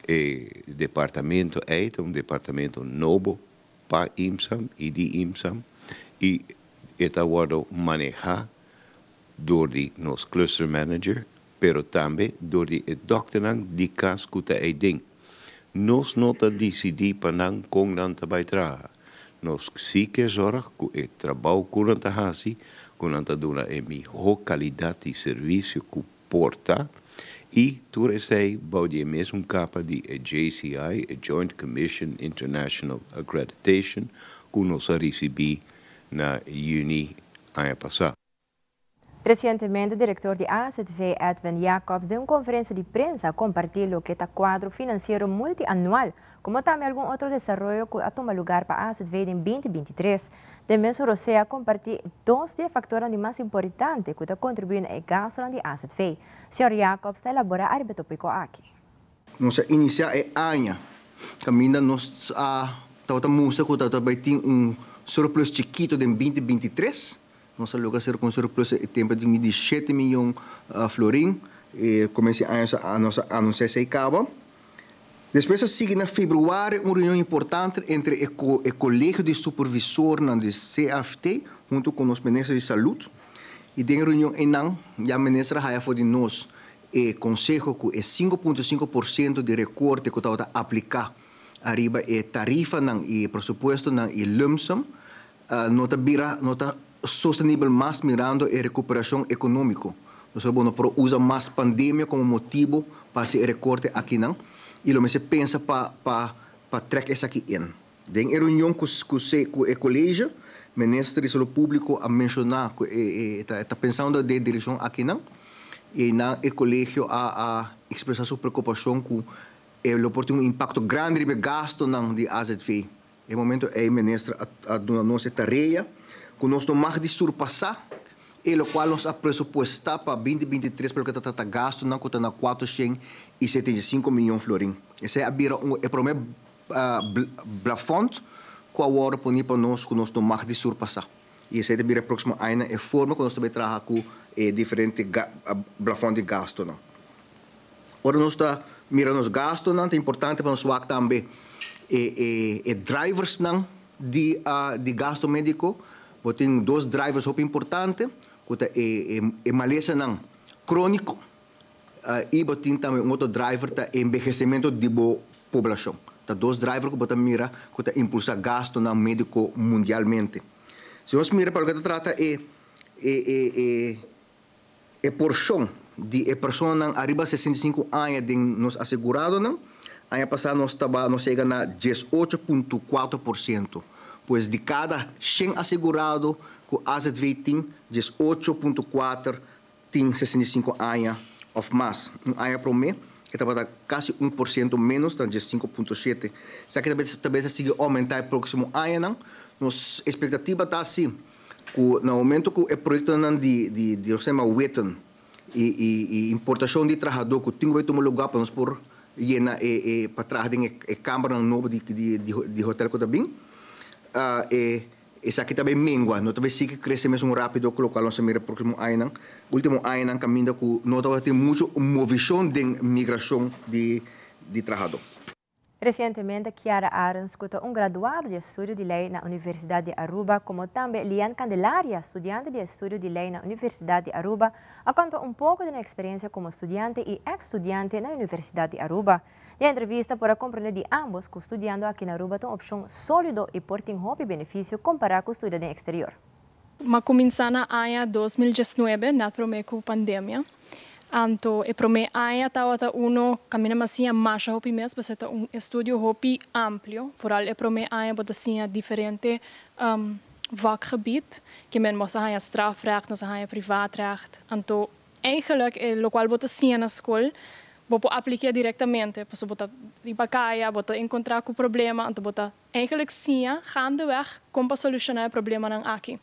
E departamento ei ta un departamento nobo pa IMSAM i di IMSAM i e ta wòrdu manehá dor di nos cluster manager pero tambe dor di e dòkternan di kas ku ta eiden. Nos no ta disidí pa nan kon nan ta bai traha. Nos sí ke zòrg ku e trabou ku nan ta hasi, ku nan ta duna e mihó kalidat di servisio ku por ta, i tur esei bou di e mesun kapa di e JCI, e Joint Commission International Accreditation, ku nos a risibí na yüni aña pasá. Resientemente direktor di AZV Edwin Jacobs den un konferensia di prensa a kompartí loke ta kuadro finansiero multianual komo tambe algun otro desaroyo ku a tuma lugar pa AZV den 2023. Den mesun rosea a kompartí dos di e faktornan di mas importante ku ta kontribuí na e gastunan di AZV. Señor Jacobs ta elaborá ariba e topiko aki. Nos a inisiá e aña kaminda nos a tabata mustra ku tabata bai tin un surplus chikitu den 2023. Nos a logra ser ku un surplus e tempu di midi shete miyon florin. E komienso di aña nos a anunsiá esei kaba. Despues a sigui na februari un reunion importante entre e e kolegio di supervisornan di CFT huntu ku nos minister di Salud. I den e reunion einan ya minister a haya for di nos e konseho ku e 5.5% di rekorte ku tabata apliká ariba e tarifanan i e presupuestonan i lump sum no ta bira no ta sostenibel mas mirando e rekuperashon ekonómiko. Nos bo no por usa mas pandemia komo motibu pa hasi e rekorte akinan i lo mester pensa pa pa pa trèk esaki in. Den e reunion ku ku ku e kolegio, minister di Salud Públiko a menshoná ku e e ta pensando den e direkshon akinan i einan e kolegio a a ekspresá su preokupashon ku e lo por tin un impakto grandi riba e gastunan di azv. E momento ei minister a duna nos e tarea ku nos no mag di surpasá e lokual nos a presupuestá pa 2023 pa loke ta trata gastunan ku ta na 475 miyon florin. Esei a bira un e promé blafònt ku a wòrdu poní pa nos ku nos no mag di surpasá. I esei ta bira e próksimo añanan e forma ku nos ta bai traha ku e diferente blafònt di gastunan. Ora nos ta mira nos gastunan ta importante pa nos wak tambe e e e driversnan di di gastu médiko. Bo tin dos drivers hopi importante ku ta e e e malesanan króniko i bo tin tambe un otro driver ta enbehesementu di bo poblashon. Ta dos driver ku bo ta mira ku ta impulsá gastunan médiko mundialmente. Si nos mira pa loke ta trata e e e e E porshon di e personanan ariba 65 aña den nos aseguradonan, aña pasá nos taba nos yega na 18.4%. Pues di kada shen asegurado ku azv tin, 18.4 tin 65 aña òf mas. Un aña promé e tabata kasi 1% ménos dan 15.7. Esaki ta ta sigui oumentá e próksimo añanan. Nos espektativa ta si ku na momento ku e proyektonan di di di nos ta yama witten i i i importashon di trahadó ku tin ku bai tuma lugá pa nos por yena e e pa traha den e e kambernan nobo di di di di hotel ku ta bin e esaki ta bai mengua no ta bai sigui krese mesun rápido ku lokual nos a mira próksimo añanan último añanan kaminda ku no tabata tin muchu movishon den migrashon di di trahadó. Resientemente Chiara Arends ku ta un graduado di estudio di lei na Universidad di Aruba komo tambe Lian Candelaria, studiante di estudio di lei na Universidad di Aruba, a konta un poko di nan eksperensia komo studiante i eks studiante na Universidad di Aruba. Den entrevista por a komprende di ambos ku studiando aki na Aruba ta un opshon solido i por tin hopi benefisio kompará ku studia den eksterior. M'a kuminsá na aña 2019, nèt promé ku pandemia. Anto e promé aña tabata uno kaminda m'a siña masha hopi mes, pasobra ta un estudio hopi amplio. Foral e promé aña bo ta siña diferente vakgebied, ke men nos a haña strafrecht, nos a haña privaatrecht. Anto eigenlijk e lokual bo ta siña na skol bo por apliké direktamente, pasobra bo ta riba kaya, bo ta enkontrá ku problema, anto bo ta Eigenlijk siña gaandeweg kon pa solushoná e problemanan aki.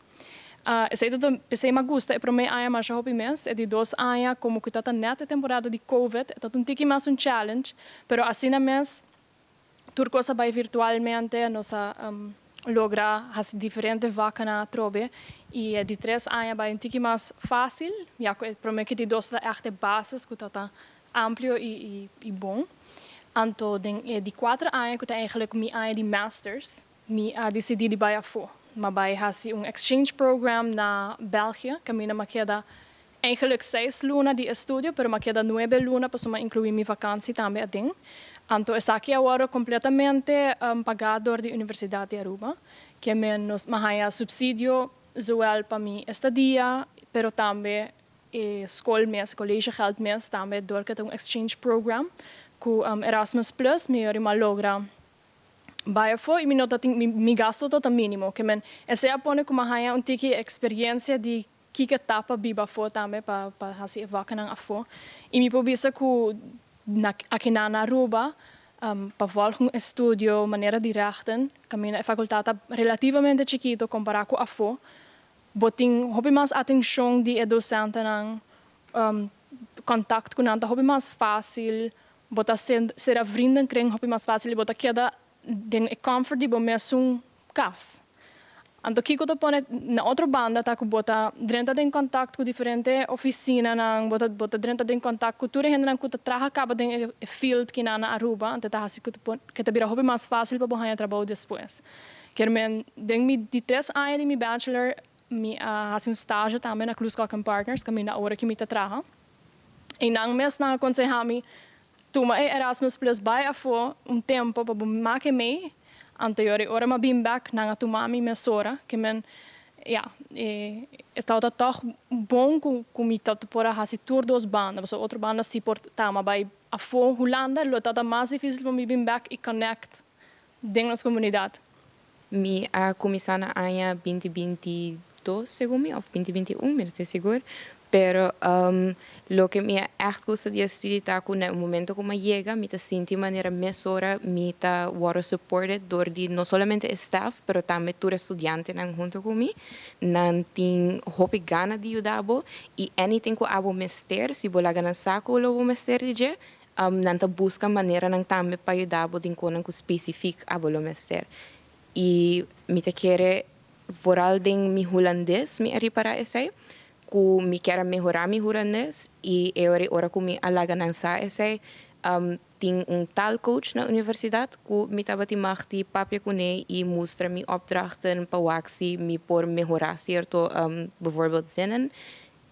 Esei ta p'esei mi a gusta e promé aña masha hopi mes. E di dos aña komo ku ta nèt e temporada di Covid, e ta un tiki mas un challenge, pero asina mes tur kos a bai virtualmente, nos a logra hasi diferente vaknan atrobe i e di tres aña bai un tiki mas fásil, ya ku e promé ku e di dos ta ègt e basis ku ta amplio i i bon. Anto den e di kuater aña ku ta eigenlijk mi aña di masters, mi a disidí di bai afó. M'a bai hasi un exchange program na België, kaminda m'a keda eigenlijk seis luna di estudio, pero m'a keda nuebe luna pasobra m'a inkluí mi vakansi tambe aden. Anto esaki a wòrdu kompletamente pagá dor di Universidat di Aruba, ke men nos m'a haña supsidio zowel pa mi estadia, pero tambe e skol mes, collegegeld mes tambe dor ku ta un exchange program ku Erasmus Plus mi yori m'a logra bai afó i mi no ta tin mi gasto ta ta mínimo. Ke men esei a pone ku m'a haña un tiki eksperiencia di kiko ta pa biba afó tambe pa pa hasi e vaknan afó i mi por bisa ku na akinan na Aruba pa vòlg un estudio manera di rechten kaminda e fakultat ta relativamente chikito kompará ku afó Bo tin hopi mas atenshon di e dosentenan, kontakt ku nan ta hopi mas fásil, bo ta sera vriendenkring hopi mas fásil i bo ta keda den e comfort di bo mesun kas. Anto kiko ta pone na otro banda ta ku bo ta drenta den kontakt ku diferente ofisinanan, bo ta bo ta drenta den kontakt ku tur e hendenan ku ta traha kaba den e field kinan na Aruba, anto ta hasi ku ta bira hopi mas fásil pa bo haña trabou despues. Kier men, den mi di tres aña di mi bachelor, mi a hasi un stage tambe na Kloes Kok en Partners, kaminda awor aki mi ta traha. Einan mes nan a konsehá mi, tuma e Erasmus Plus bai afó un tempu pa bo make mei. Anto yora e ora mi a bin bèk, nan a tuma mi mesora. Ke men, ya, e tabata tòg bon ku ku mi ta por a hasi tur dos banda, pasobra otro banda si por ta, ma bai afó Hulanda lo tabata mas difísil pa mi bin bèk i connect Den nos komunidat. Mi a kuminsá na aña binti binti dos segun mi òf binti binti un mi no ta sigur pero loke mi a ègt gusta di e studi ta ku na e momento ku mi a yega mi ta sinti manera mesora mi ta wòrdu supported dor di no solamente e staff pero tambe tur e studiantenan huntu ku mi nan tin hopi gana di yuda bo i anything ku abo mester si bo laga nan sa ku lo bo mester di dje Nan ta buska maneranan tambe pa yuda bo den konan ku spesifik abo lo mester. I mi ta kere, vooral den mi hulandes mi a ripará esei, ku mi kier a mehorá mi hulandes i e ora ora ku mi a laga nan sa esei, tin un taalcoach na universidat ku mi tabatin mag di papia kuné i mustra mi opdrachten pa wak si mi por mehorá sierto bijvoorbeeld zinnen.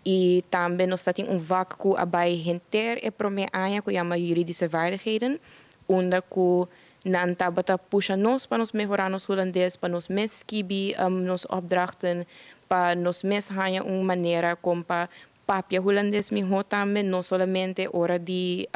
I tambe nos ta tin un vak ku a bai henter e promé aña ku yama Juridische Vaardigheden, unda ku nan tabata pusha nos pa nos mehorá nos hulandes, pa nos mes skibi nos opdrachten, pa nos mes haña un manera kon pa papia hulandes mihó tambe, no solamente ora di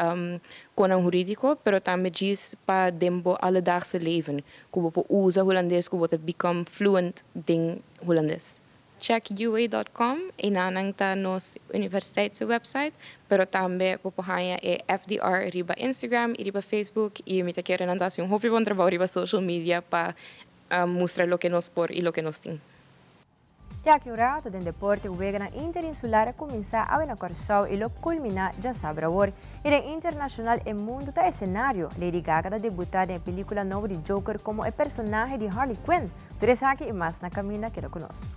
konan hurídiko, pero tambe djis pa den bo alledaagse leven, ku bo por usa hulandes, ku bo ta become fluent den hulandes. Check ua dot com, einanan ta nos universiteit su website, pero tambe bo por haña e FDR riba Instagram i riba Facebook i mi ta kere nan ta hasi un hopi bon trabou riba social media pa mustra loke nos por i loke nos tin. I aki un rato den deporte weganan interinsular a kuminsá awe na Kòrsou i lo kulminá djasabra awor. I den internashonal e mundu ta esenario, Lady Gaga ta debutá den e pelíkula nobo di Joker komo e personahe di Harley Quinn. Tur esaki i mas na kaminda keda ku nos.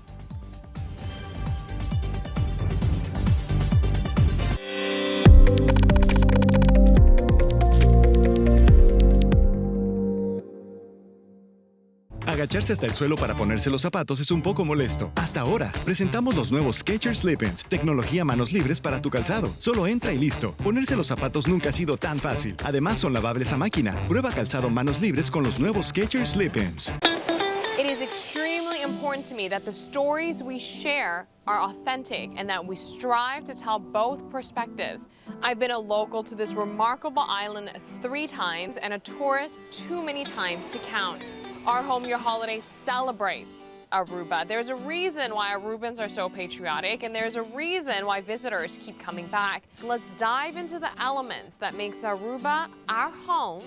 Agacharse hasta el suelo para ponerse los zapatos es un poco molesto. Hasta ahora, presentamos los nuevos Skechers Slip-ins, tecnología manos libres para tu calzado. Solo entra y listo. Ponerse los zapatos nunca ha sido tan fácil. Además, son lavables a máquina. Prueba calzado manos libres con los nuevos Skechers Slip-ins. It is extremely important to me that the stories we share are authentic and that we strive to tell both perspectives. I've been a local to this remarkable island three times and a tourist too many times to count. Our Home Your Holiday celebrates Aruba. There's a reason why Arubans are so patriotic and there's a reason why visitors keep coming back. Let's dive into the elements that makes Aruba our home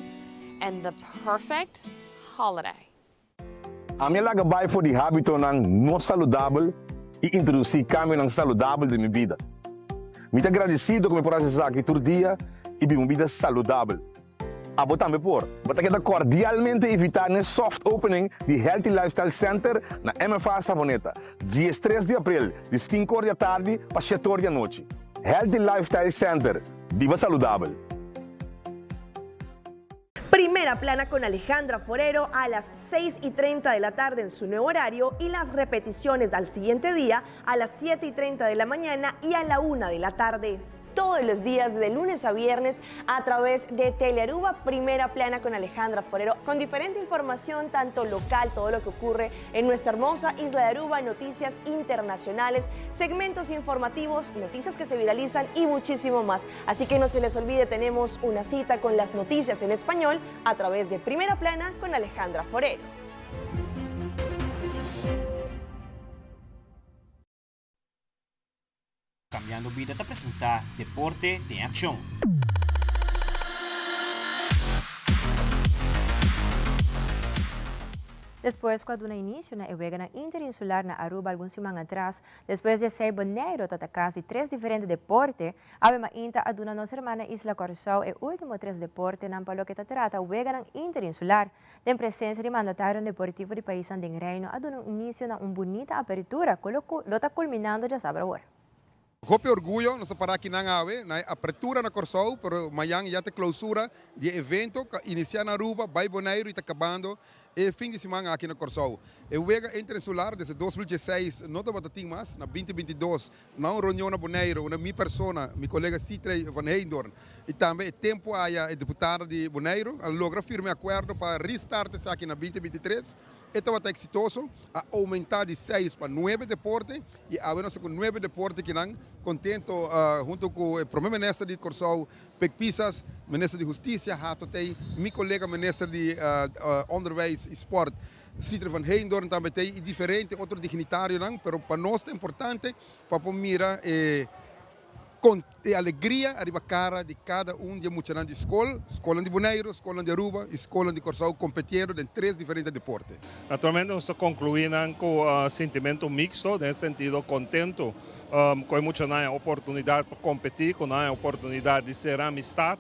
and the perfect holiday. Ami a laga bai for di hábitonan no saludabel i introdusí kambionan saludabel den mi bida. Mi ta gradisido ku mi por hasi esaki tur dia i biba un bida saludabel. Abo tambe por. Bo ta keda kordialmente invitá n'e soft opening di Healthy Lifestyle Center na MFA Savoneta, diestres di aprel, di sinku or di atardi pa shete or di anochi. Healthy Lifestyle Center, biba saludabel! Primera Plana con Alejandra Forero a las 6 y 30 de la tarde en su nuevo horario y las repeticiones al siguiente día a las 7 y 30 de la mañana y a la 1 de la tarde. Todos los días de lunes a viernes a través de Telearuba Primera Plana con Alejandra Forero, con diferente información, tanto local, todo lo que ocurre en nuestra hermosa isla de Aruba, noticias internacionales, segmentos informativos, noticias que se viralizan y muchísimo más. Así que no se les olvide, tenemos una cita con las noticias en español a través de Primera Plana con Alejandra Forero. Cambiando Bida ta presenta Deporte den Accion. Despues cu a duna inicio na e weganan interinsular na Aruba algun siman atras, despues di esey Boneiro ta ta cas di tres diferente deporte, awe mainta a duna nos hermana isla Corsou e ultimo tres deportenan pa loke ta trata weganan interinsular. Den presencia di mandatarionan deportivo di paisnan den Reino a duna un inicio na un bunita apertura cu lo lo ta culminando djasabra awor. Hopi orguyo nos ta para akinan awe na e apertura na Kòrsou, pero mayan ya ta e klousura di e evento ku a inisiá na Aruba, bai Boneiru i ta kabando e fin di siman aki na Kòrsou. E wega interinsular desde 2016 no tabata tin mas. Na 2022 na un reunion na Boneiru unda mi persona, mi kolega Sitrey van Heydoorn i tambe e tempu aya e deputada di Boneiru a logra firma e akuerdo pa restart esaki na 2023. E tabata eksitoso, a oumentá di seis pa nuebe deporte i awe nos ta ku nuebe deporte kinan kontento huntu ku e prome minister di Kòrsou Pik Pisas, minister di Hustisia Hato Tey, mi kolega minister di Onderwijs i Sport Sitri van Heydoorn tambe tey i diferente otro dignitarionan, pero pa nos ta importante pa por mira e e alegria ariba cara di cada un di e muchanan di scol, scolnan di Boneiru, scolnan di Aruba y scolnan di Corsou competiendo den tres diferente deporte. Naturalmente nos ta conclui nan cu sentimento mixto, den e sentido contento cu e muchanan e oportunidad pa competi, cu nan e oportunidad di cera amistad.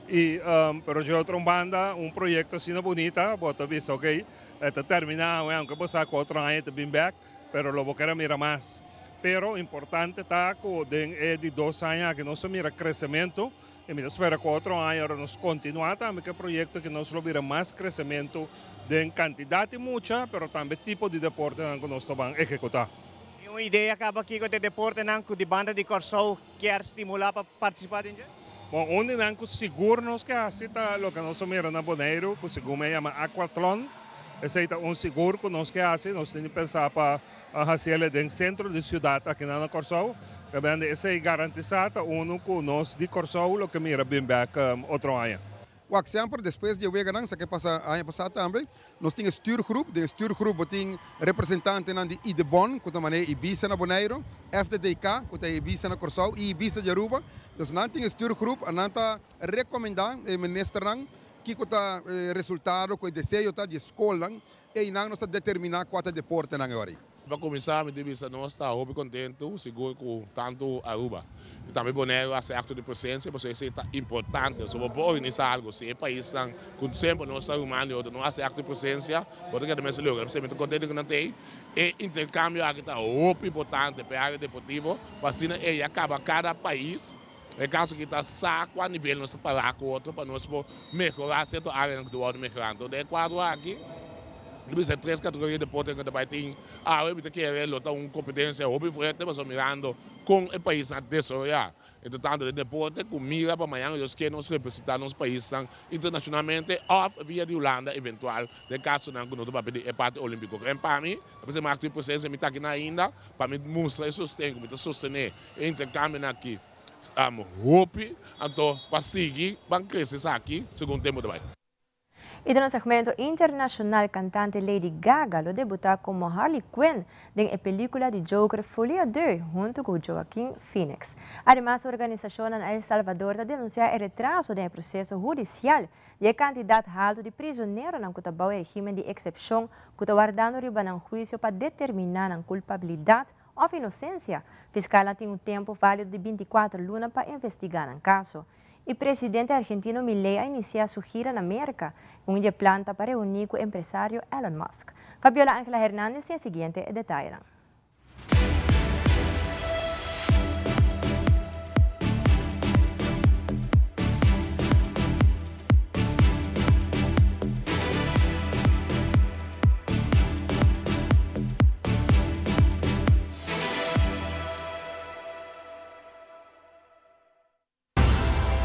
Y pero dje otro banda un proyecto asina bunita bo ta bisa ok e ta termina awe aunke bo sa cu otro aña e ta bin bek pero lo bo kere mira mas. Pero importante ta cu den e di dos aña aki nos a mira crecemento y mi ta spera cu otro aña ora nos continua tambe cu e proyecto aki nos lo mira mas crecemento den cantidad di mucha pero tambe tipo di deportenan cu nos ta ban ehecuta. Tin un idea caba kico ta e deportenan cu di banda di Corsou kier stimula pa participa den dje? Bon, un di nan cu sigur nos ke haci ta loke nos a mira na Boneiru, cu segun mi a yama aquathlon. Esey ta un sigur cu nos ke haci. Nos tin di pensa pa haci el den centro di ciudad akinan na Corsou. Kabende esey garantisa ta uno cu nos di Corsou lo ke mira bin bek otro aña. Wak, semper despues di e weganan, sa ke pasa aña pasá tambe, nos tin e stuurgroep. Den e stuurgroep bo tin representantenan di Idebon, ku ta maneha Ibisa na Boneiru, FDDK, ku ta Ibisa na Kòrsou, i Ibisa di Aruba. Dus nan tin e stuurgroep a nan ta rekomendá e ministernan kiko ta e resultado ku e deseo ta di e skolnan. Einan nos ta determiná kua ta e deportenan e ora ei. Pa kuminsá mi tin bisa nos ta hopi kontentu sigur ku tantu Aruba i tambe Boneiru hasi akto di presensia pasobra esei ta importante. So bo por organisá algu si e paisnan ku semper nos ta ruman di otro no hasi akto di presensia bo ta keda mes logra. P'esei mi ta kontentu ku nan ta ei. E interkambio aki ta hopi importante pa e área deportivo pa asina ei a kaba kada pais e kaso aki ta sa kua nivel nos ta pará ku otro pa nos por mehorá sierto áreanan ku ta wòrdu mehorá. Anto den e kuadro aki mi bisa e tres kategoria di deporte ku ta bai tin awe mi ta kere lo ta un kompetensia hopi fuerte pasobra mirando kon e paisnan a desaroyá entre tanto den deporte ku mira pa mañana Dios ke nos representá nos paisnan internashonalmente òf via di Hulanda eventual den kasonan ku no ta papia di e parti olímpiko. En pa mi ta bisa mi akto di presensia mi ta akinan ainda pa mi mustra e sosten ku mi ta sostené E intercambionan aki hopi, anto pa sigui ban crece esaki segun tempo ta bay. Y den un segmento internacional cantante Lady Gaga lo debuta como Harley Quinn den e pelicula di Joker Folie à Deux hunto cu Joaquin Phoenix. Ademas organisacionnan na El Salvador ta denuncia e retraso den e proceso hudicial di e cantidad halto di prisoneronan cu ta bao e regimen di excepcion cu ta wardando riba nan huicio pa determina nan culpabilidad. òf inosensia. Fiskalnan tin un tempu válido di bintikuater luna pa investigá nan kaso. E presidente argentino Milei a inisiá su gira na Merka, un di e plan ta pa reuní ku empresario Elon Musk. Fabiola Angela Hernandez tin e siguiente detayenan.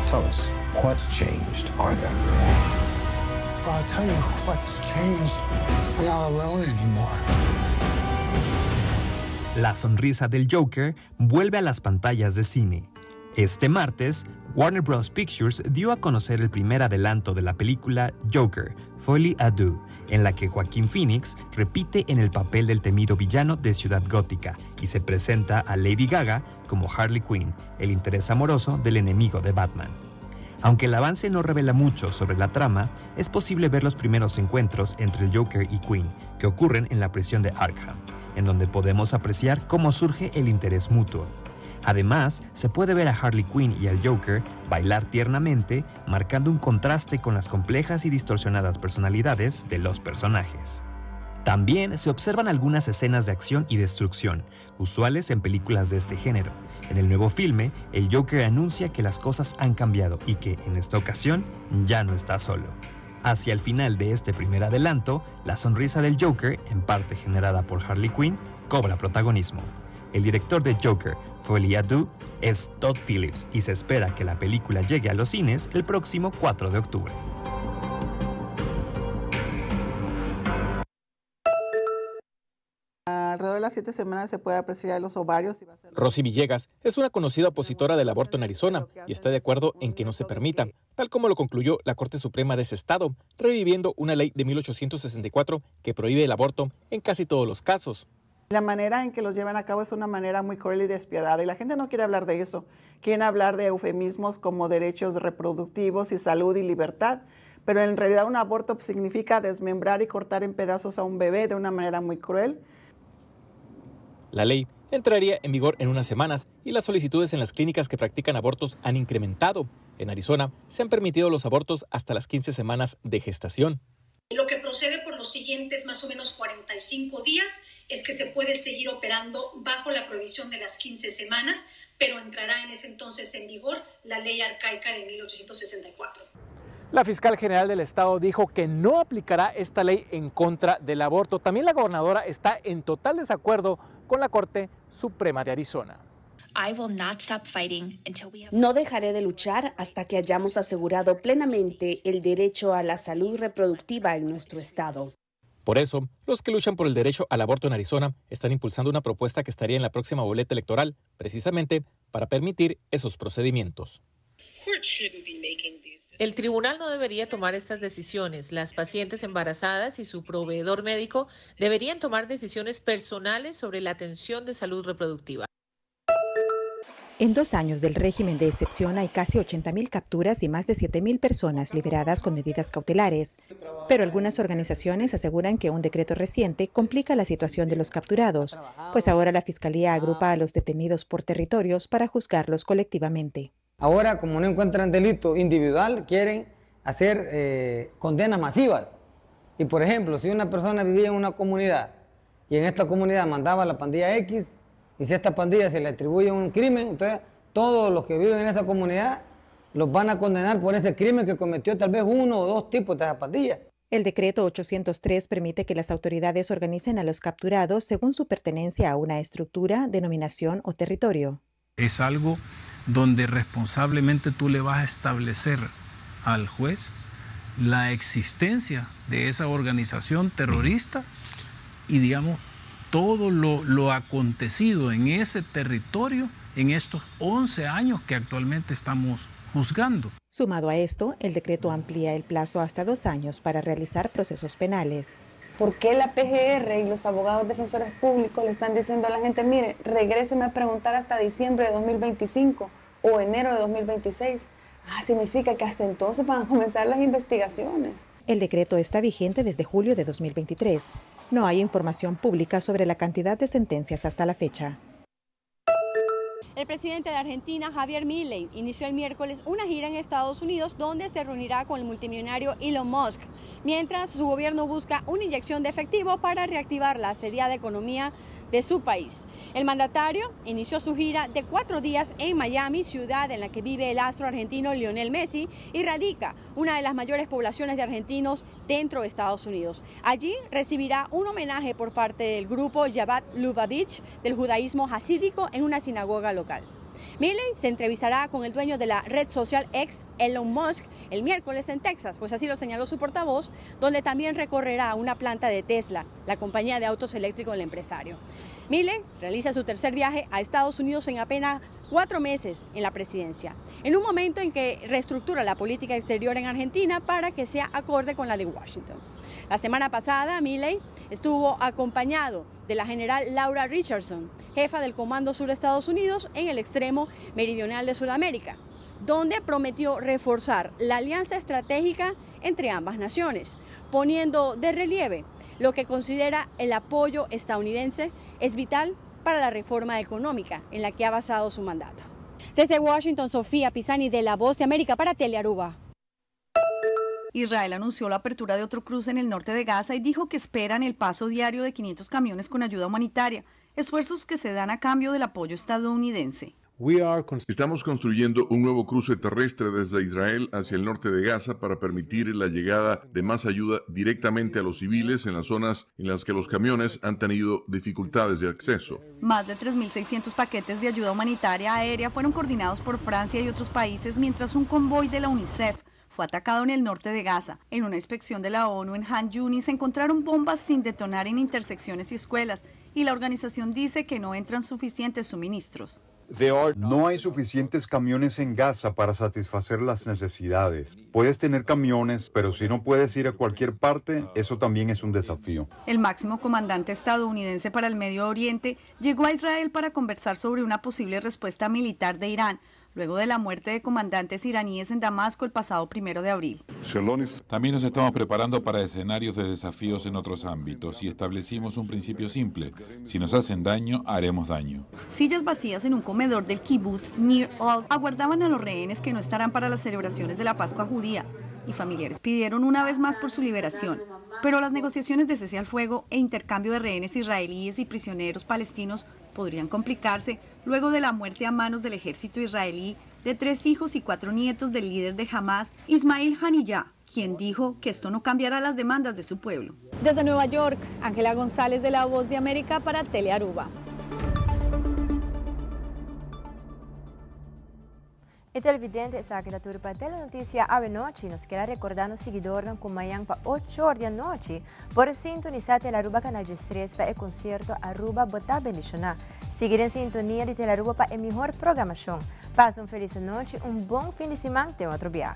Tell us, what changed, Arthur? I'll tell you what's changed. I'm not alone anymore. La sonrisa del Joker vuelve a las pantallas de cine. Este martes, Warner Bros. Pictures dio a conocer el primer adelanto de la película Joker, Folie à Deux, en la que Joaquín Phoenix repite en el papel del temido villano de Ciudad Gótica y se presenta a Lady Gaga como Harley Quinn, el interés amoroso del enemigo de Batman. Aunque el avance no revela mucho sobre la trama, es posible ver los primeros encuentros entre el Joker y Quinn, que ocurren en la prisión de Arkham, en donde podemos apreciar cómo surge el interés mutuo. Además, se puede ver a Harley Quinn y al Joker bailar tiernamente, marcando un contraste con las complejas y distorsionadas personalidades de los personajes. También se observan algunas escenas de acción y destrucción, usuales en películas de este género. En el nuevo filme, el Joker anuncia que las cosas han cambiado y que, en esta ocasión, ya no está solo. Hacia el final de este primer adelanto, la sonrisa del Joker, en parte generada por Harley Quinn, cobra protagonismo. El director de Joker, Folie à Deux, es Todd Phillips y se espera que la película llegue a los cines el próximo 4 de octubre. Alrededor de las 7 semanas se puede apreciar los ovarios. Rosy Villegas es una conocida opositora del aborto en Arizona y está de acuerdo en que no se permita, tal como lo concluyó la Corte Suprema de ese estado, reviviendo una ley de 1864 que prohíbe el aborto en casi todos los casos. La manera en que los llevan a cabo es una manera muy cruel y despiadada, y la gente no quiere hablar de eso. Quieren hablar de eufemismos como derechos reproductivos y salud y libertad, pero en realidad un aborto significa desmembrar y cortar en pedazos a un bebé de una manera muy cruel. La ley entraría en vigor en unas semanas y las solicitudes en las clínicas que practican abortos han incrementado. En Arizona se han permitido los abortos hasta las 15 semanas de gestación. Lo que procede por los siguientes más o menos 45 días es que se puede seguir operando bajo la prohibición de las 15 semanas, pero entrará en ese entonces en vigor la ley arcaica de 1864. La fiscal general del estado dijo que no aplicará esta ley en contra del aborto. También la gobernadora está en total desacuerdo con la Corte Suprema de Arizona. No dejaré de luchar hasta que hayamos asegurado plenamente el derecho a la salud reproductiva en nuestro estado. Por eso, los que luchan por el derecho al aborto en Arizona están impulsando una propuesta que estaría en la próxima boleta electoral, precisamente para permitir esos procedimientos. El tribunal no debería tomar estas decisiones. Las pacientes embarazadas y su proveedor médico deberían tomar decisiones personales sobre la atención de salud reproductiva. En 2 años del régimen de excepción hay casi 80.000 capturas y más de 7.000 personas liberadas con medidas cautelares. Pero algunas organizaciones aseguran que un decreto reciente complica la situación de los capturados, pues ahora la Fiscalía agrupa a los detenidos por territorios para juzgarlos colectivamente. Ahora, como no encuentran delito individual, quieren hacer condenas masivas. Y, por ejemplo, si una persona vivía en una comunidad y en esta comunidad mandaba a la pandilla X, y si a esta pandilla se le atribuye un crimen, entonces todos los que viven en esa comunidad los van a condenar por ese crimen que cometió tal vez uno o dos tipos de esa pandilla. El decreto 803 permite que las autoridades organicen a los capturados según su pertenencia a una estructura, denominación o territorio. Es algo donde responsablemente tú le vas a establecer al juez la existencia de esa organización terrorista y, digamos, todo lo acontecido en ese territorio en estos 11 años que actualmente estamos juzgando. Sumado a esto, el decreto amplía el plazo hasta 2 años para realizar procesos penales. ¿Por qué la PGR y los abogados defensores públicos le están diciendo a la gente, mire, regréseme a preguntar hasta diciembre de 2025 o enero de 2026? Ah, significa que hasta entonces van a comenzar las investigaciones. El decreto está vigente desde julio de 2023. No hay información pública sobre la cantidad de sentencias hasta la fecha. El presidente de Argentina, Javier Milei, inició el miércoles una gira en Estados Unidos donde se reunirá con el multimillonario Elon Musk, mientras su gobierno busca una inyección de efectivo para reactivar la asediada economía de su país. El mandatario inició su gira de cuatro días en Miami, ciudad en la que vive el astro argentino Lionel Messi y radica una de las mayores poblaciones de argentinos dentro de Estados Unidos. Allí recibirá un homenaje por parte del grupo Jabad Lubavitch del judaísmo hasídico en una sinagoga local. Milley se entrevistará con el dueño de la red social ex Elon Musk el miércoles en Texas, pues así lo señaló su portavoz, donde también recorrerá una planta de Tesla, la compañía de autos eléctricos del empresario. Milley realiza su tercer viaje a Estados Unidos en apenas cuatro meses en la presidencia, en un momento en que reestructura la política exterior en Argentina para que sea acorde con la de Washington. La semana pasada, Milley estuvo acompañado de la general Laura Richardson, jefa del Comando Sur de Estados Unidos en el extremo meridional de Sudamérica, donde prometió reforzar la alianza estratégica entre ambas naciones, poniendo de relieve lo que considera el apoyo estadounidense es vital para la reforma económica en la que ha basado su mandato. Desde Washington, Sofía Pisani de La Voz de América para Telearuba. Israel anunció la apertura de otro cruce en el norte de Gaza y dijo que esperan el paso diario de 500 camiones con ayuda humanitaria, esfuerzos que se dan a cambio del apoyo estadounidense. Estamos construyendo un nuevo cruce terrestre desde Israel hacia el norte de Gaza para permitir la llegada de más ayuda directamente a los civiles en las zonas en las que los camiones han tenido dificultades de acceso. Más de 3.600 paquetes de ayuda humanitaria aérea fueron coordinados por Francia y otros países mientras un convoy de la UNICEF fue atacado en el norte de Gaza. En una inspección de la ONU en Han Yunis se encontraron bombas sin detonar en intersecciones y escuelas y la organización dice que no entran suficientes suministros. No hay suficientes camiones en Gaza para satisfacer las necesidades. Puedes tener camiones, pero si no puedes ir a cualquier parte, eso también es un desafío. El máximo comandante estadounidense para el Medio Oriente llegó a Israel para conversar sobre una posible respuesta militar de Irán, luego de la muerte de comandantes iraníes en Damasco el pasado primero de abril. También nos estamos preparando para escenarios de desafíos en otros ámbitos y establecimos un principio simple. Si nos hacen daño, haremos daño. Sillas vacías en un comedor del kibbutz Nir Oz aguardaban a los rehenes que no estarán para las celebraciones de la Pascua judía y familiares pidieron una vez más por su liberación. Pero las negociaciones de cese al fuego e intercambio de rehenes israelíes y prisioneros palestinos podrían complicarse luego de la muerte a manos del ejército israelí de tres hijos y cuatro nietos del líder de Hamas, Ismail Haniyeh, quien dijo que esto no cambiará las demandas de su pueblo. Desde Nueva York, Ángela González de La Voz de América para Telearuba. E televidente esaki ta tur pa Telenoticia awe nochi. Nos kier a recorda nos siguidornan cu mañan pa ocho or di anochi por sintonisa Telearuba Canal 13 pa e concierto Aruba Bo Ta Bendiciona. Sigui den sintonia di Telearuba pa e mihor programacion. Pasa un feliz anochi, un bon fin di siman, te otro bia.